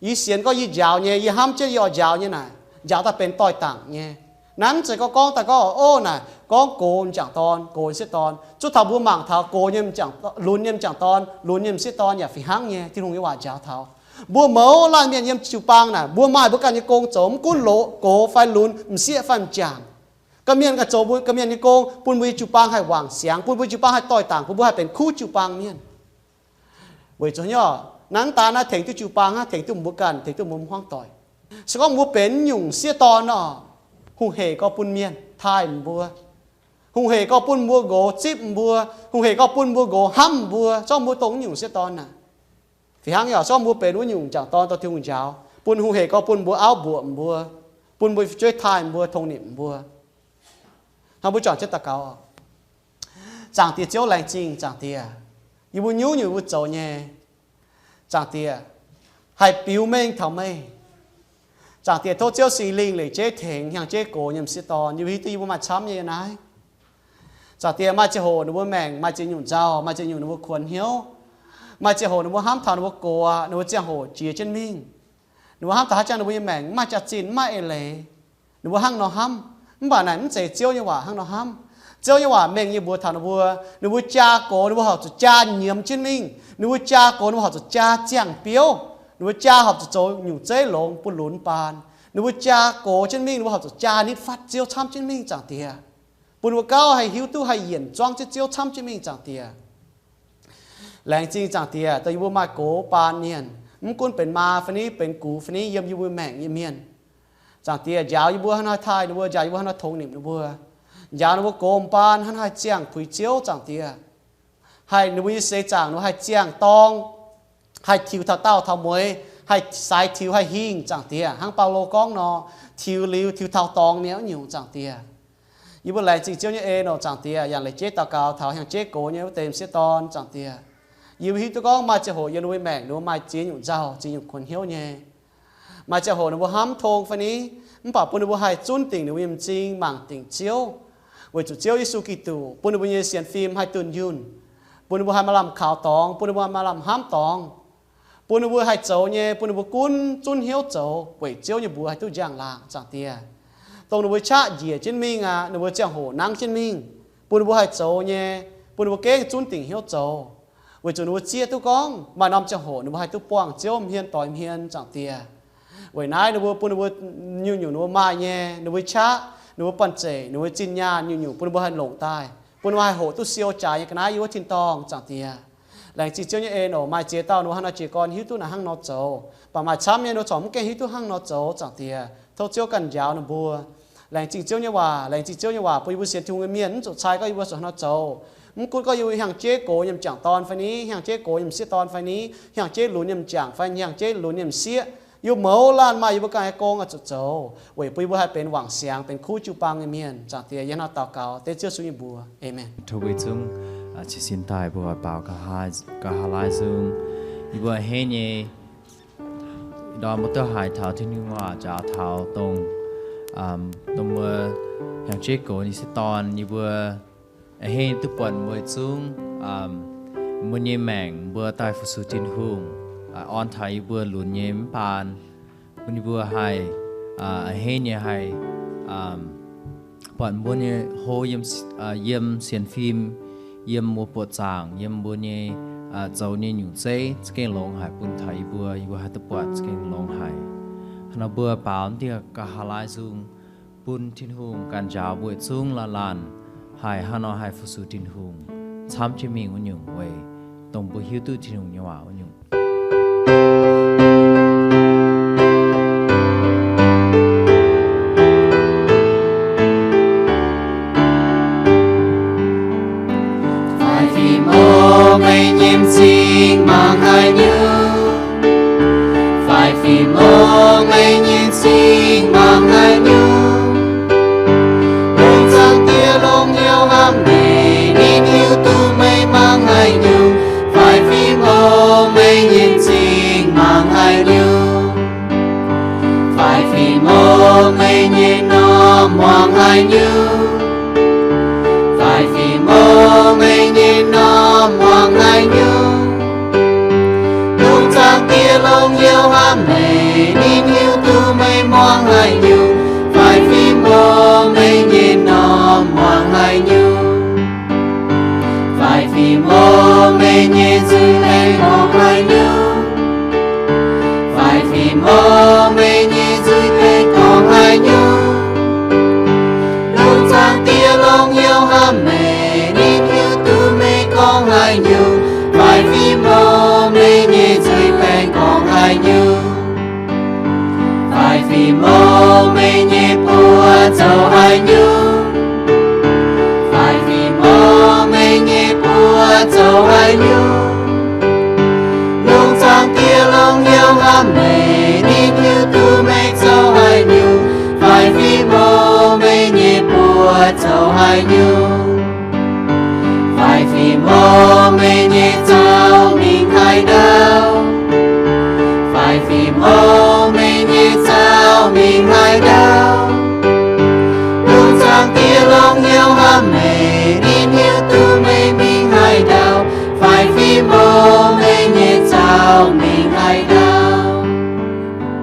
Yie sienx gorngv yie njaaux nyei, yie hnamv jienv yie oix njaaux nyei naaic, njaaux daaih benx doix-dangc nyei. Naaiv mv zeiz gorngv gorngv daaih gorngv, ov, naaic gorngv gox m'jangc dorn, gox m'sieqv dorn. Zuov taux mbuo mangc taux gox nyei m'jangc, lunx nyei m'jangc dorn, lunx nyei m'sieqv dorn yaac fih hnangv nyei Tin-Hungh nyei waac njaaux taux. Mbuo mouz laanh mienh yiem jiu-baang naaic, mbuo maaih mbuo ganh nyei gong zoux, mv gunv loz, gox fai lunx, m'sieqv fai m'jangc. Ganh mienh ganh zoux mbuo ganh mienh nyei gong, bun mbuo nyei jiu-baang haih wangc siangx, bun mbuo jiu-baang haih doix-dangc, bun mbuo haih benx kuv jiu-baang mienh. Weic zuqc nyei, naaiv daan naaiv tengx duqv jiu-baang hnangv, tengx duqv mbuo ganh, tengx duqv mbuo hmuangv doic. Se gorngv mbuo benx nyungc sieqv dorn nor, hungh hec gorx bun mienh taaih mbuo, hungh hec gorx bun mbuo nqox zipv mbuo, hungh hec gorx bun mbuo nqox hnamv mbuo, zorngv mbuo dongh nyungc sieqv dorn naaic. Fih hnangv yaac zorngv mbuo benx wuov nyungc m'jangc dorn dorh Tin-Hungh njaaux, bun hungh hec gorx bun mbuo auv mbuoqc mbuo, bun mbuo fu'jueiv taaih mbuo, tongx nimc mbuo. Hnangv mbuo juangc jienv daux gaux oc. Zaangc Diex Ziouv, laengz zingh Zaangc Diex, yie mbuo nyungc-nyungc mbuo zoux nyei, Zaangc Diex, haih biux mengh taux meih. Zaangc Diex, tov Ziouv Singx Lingh leic jeiv tengx hnyangx-jeiv gox nyei m'sieqv dorn. Yie mbuo hiuv duqv yie mbuo maaih camv nyei naaiv. Zaangc Diex, maaih ziangh hoc ninh mbuo maengc maaih ziex nyungc nzauh, maaih ziex nyungc ninh mbuo kuonx hnyouv, maaih ziangh hoc ninh mbuo hnamv taux ninh mbuo gox, ninh mbuo ziangh hoc jiex jienv mingh. Ninh mbuo hnamv taux haaix zanc ninh mbuo nyei maengc mv maaih jaax-zinh, mv maaih eix leiz, ninh mbuo hnangv nor hnamv. Mv baac naaic mv zeiz Ziouv nyei waac hnangv nor hnamv. Ziouv nyei waac mengh nyei mbuox taux ninh mbuo, ninh mbuo jaa gox ninh mbuo horpc zuqc jaa nyiemz jienv mingh. Ninh mbuo jaa gox ninh mbuo horpc zuqc jaa ziangh biouv. Ninh mbuo jaa horpc zuqc zoux nyungc zeiv longx bun lunx baan. Ninh mbuo jaa gox jienv mingh ninh mbuo horpc zuqc jaa nitv fatv Ziouv camv jienv mingh, Zaangc Diex. Bun ninh mbuo gauh haih hiuv duqv haih yienc zuangv Ziouv camv jienv mingh, Zaangc Diex. Laengz zingh Zaangc Diex, dongh yie mbuo maaih gox baan mienh, mv gunv benx maa fai ni, benx gux fai ni, yiem yie mbuo maengc nyei mienh. Zaangc Diex, njaaux yie mbuo hnangv naaiv taaih ninh mbuo, njaaux yie mbuo hnangv naaiv tongx nimc ninh mbuo, njaaux ninh mbuo gox baan hnangv naaiv ziangh puix Ziouv, Zaangc Diex. Haih ninh mbuo nyei seix zaangc ninh mbuo haih ziangh dorng, haih tiux taux daauh taux mueiz, haih saaix tiux haih hingh, Zaangc Diex, hnangv Baulo gorngv nor, tiux liuz tiux taux dorngx mi'aqv nyungc, Zaangc Diex. Yie mbuo laengz zingh Ziouv nyei en oc, Zaangc Diex, yangh leiz jeiv daux gaux taux hnyangx-jeiv gox nyei wuov deix m'sieqv dorn, Zaangc Diex. Yie mbuo hiuv duqv gorngv maaih ziangh hoc yiem ninh mbuo maengc ninh mbuo maaih ziex nyungc nzauh, ziex nyungc kuonx hnyouv nyei. Maaih ziangh hoc ninh mbuo hnamv tong fai ni, mv baac bun ninh mbuo haih zunv dingc ninh mbuo nyei m'zing, mangc dingc Ziouv, weic zuqc Ziouv Yesu Giduc bun ninh mbuo nyei sienx fim haih dunh yunh, bun ninh mbuo haih maaih lamh kaux dorngx, bun ninh mbuo maaih lamh hnamv dorngx, bun ninh mbuo haih zoux nyei, bun ninh mbuo gunv zunv hnyouv zoux weic Ziouv nyei mbuox haih duqv njang-laangc, Zaangc Diex. Dongh ninh mbuo qaqv njiec jienv mingh aqv, ninh mbuo ziangh hoc nangv jienv mingh, bun ninh mbuo haih zoux nyei, bun ninh mbuo gengh zunv dingc hnyouv zoux, weic zuqc ninh mbuo zieqv duqv gorngv maaih norm ziangh hoc ninh mbuo haih duqv buangh Ziouv m'hmien doix hmien, Zaangc Diex. Weic naaiv ninh mbuo bun ninh mbuo nyungc-nyungc ninh mbuo maaih nyei, ninh mbuo qaqv, ninh mbuo banh zeic, ninh mbuo zinh nyaanh nyungc-nyungc bun ninh mbuo haih longc daaih, bun ninh mbuo haih hoqc duqv siou jaaix nyei ga'naaiv yiem wuov tin-dorngh, Zaangc Diex. Laengz zingh Ziouv nyei en oc. Maaih ziex dauh ninh mbuo hnangv nor jiex gorn hiuv duqv naaic hnangv nor zoux, mv baac maaih camv nyei ninh mbuo corc mv gaengh hiuv duqv hnangv nor zoux, Zaangc Diex. Tov Ziouv ganh njaaux ninh mbuo. Laengz zingh Ziouv nyei waac, laengz zingh Ziouv nyei waac bun yie mbuo sienx Tin-Hungh nyei mienh mv zuqc cai gorngv yie mbuo zuqc hnangv nor zoux. Mv gunv gorngv yie mbuo hnyangx-jeiv gox nyei m'jangc dorn fai ni, hnyangx-jeiv gox nyei m'sieqv dorn fai ni, hnyangx-jeiv lunx nyei m'jangc fai hnyangx-jeiv lunx nyei m'sieqv, Yie mouz laanh maaih yie mbuo ganh nyei gong oix zuqc zoux, weic bun yie mbuo haih benx wangc siangx, benx kuv jiu-baang nyei mienh. Zaangc Diex, yie hnangv daux gaux dengv Ziouv Yesu nyei mbuox. Aamen. Tov mbuo zungv, aa, qiex sin daaih mbuo oix baaux nqa'haav laai nzung. Yie mbuo a'hneiv nyei, ndorm mbuo duqv haiz taux Tin-Hungh waac njaaux taux dongh, dongh mbuo hnyangx-jeiv gox nyei sieqv dorn, yie mbuo a'hneiv duqv buatc mbuo zungv, mbuo nyei maengc mbuo daaih fu-sux Tin-Hungh, orn taux yie mbuo lunx nyei mv baan, bun yie mbuo haih, a'hneiv nyei haih buatc mbuo nyei hlo yiem sienx fim, yiem mbuo buoqc zaangc, yiem mbuo nyei zoux nyei nyungc zeiv za'gengh longx haic bun taux yie mbuo, yie mbuo haih duqv buatc za'gengh longx haic. Hnangv nor mbuo baaux dieh nqa'haav laai nzung bun Tin-Hungh ganh njaaux mbuo zungv laanh laanh haih hnangv nor haih fu-sux Tin-Hungh camv jienv mingh wuov nyungc weic dongh mbuo hiuv duqv Tin-Hungh nyei waac wuov nyungc. Faix fim o, meih nyei m'zing mangc haaix nyungc? Faix fim o, meih nyei m'zing mangc haaix nyungc? Longc zaangc Diex longc hnyouv hnamv meih, ninh hiuv duqv meih mangc haaix nyungc. Faix fim o, meih nyei m'zing mangc haaix nyungc? Faix fim o, meih nyei m'normh muangx haaix nyungc? Faix fim o, meih nyei m'normh muangx haaix nyungc? Longc zaangc Diex longc hnyouv hnamv meih, ninh hiuv duqv meih muangx haaix nyungc. Faix fim o, meih nyei m'normh muangx haaix nyungc? Faix fim o, meih nyei nzuih baengh gorngv haaix nyungc? Faix fim o, meih nyei nzuih baengh gorngv haaix nyungc? Longc zaangc Diex longc hnyouv hnamv meih, ninh hiuv duqv meih gorngv haaix nyungc. Faix fim o, meih nyei nzuih baengh gorngv haaix nyungc? Faix fim o, meih nyei buoz zoux haaix nyungc? Faix fim o, meih nyei buoz zoux haaix nyungc? Longc zaangc Diex longc hnyouv hnamv meih, ninh hiuv duqv meih zoux haaix nyungc. Faix fim o, meih nyei buoz zoux haaix nyungc? Faix fim o, meih nyei zaux mingh haaix ndau? Faix fim o, meih nyei zaux mingh haaix ndau? Longc zaangc Diex longc hnyouv hnamv meih, ninh hiuv duqv meih mingh haaix ndau. Faix fim o, meih nyei zaux mingh haaix ndau?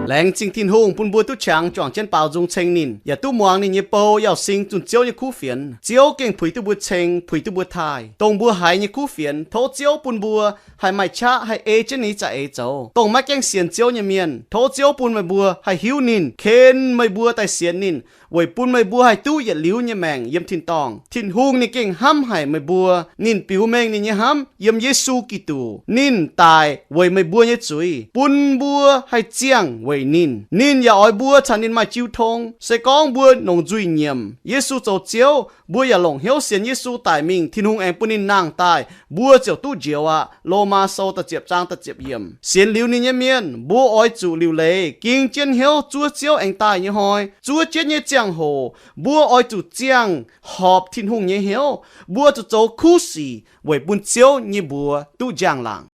Laengz zingh Tin-Hungh bun mbuo duqv qangx juangc jienv baaux nzung ceng ninh, yaac duqv muangx ninh nyei bou, yaac sing zunh Ziouv nyei kuv fienx. Ziouv gengh puix duqv mbuo ceng, puix duqv mbuo taaih dongh mbuo haiz nyei kuv fienx. Tov Ziouv bun mbuo haih maaih qaqv haih ei jienv ninh nyei za'eix zoux, dongh maiv gaengh sienx Ziouv nyei mienh. Tov Ziouv bun meih mbuo haih hiuv ninh, ken meih mbuo daaih sienx ninh, weic bun meih mbuo haih duqv yietc liuz nyei maengc yiem tin-dorngh. Tin-Hungh ninh gengh hnamv haic meih mbuo. Ninh biux mengh ninh nyei hnamv yiem Yesu Giduc. Ninh daic weic meih mbuo nyei zuiz, bun mbuo haih ziangh weic ninh. Ninh yaac oix mbuo caux ninh maaih jiu tong. Se gorngv mbuo longc nzuih nyiemc Yesu zoux Ziouv, mbuo yaac longc hnyouv sienx Yesu daic mingh, Tin-Hungh aengx bun ninh nangh daaih, mbuo ziouc duqv njoux aqv. Lomaa Sou da'ziepc zaang da'ziepc yiemc. Sienx liuz ninh nyei mienh, mbuo oix zuqc liuc leiz, ging jienv hnyouv zuov Ziouv aengx daaih nyei hnoi. Zuov jienv nyei ziangh hoc, mbuo oix zuqc ziangh horpc Tin-Hungh nyei hnyouv. Mbuo zuqc zoux kuv sic weic bun Ziouv nyei mbuox duqv njang-laangc.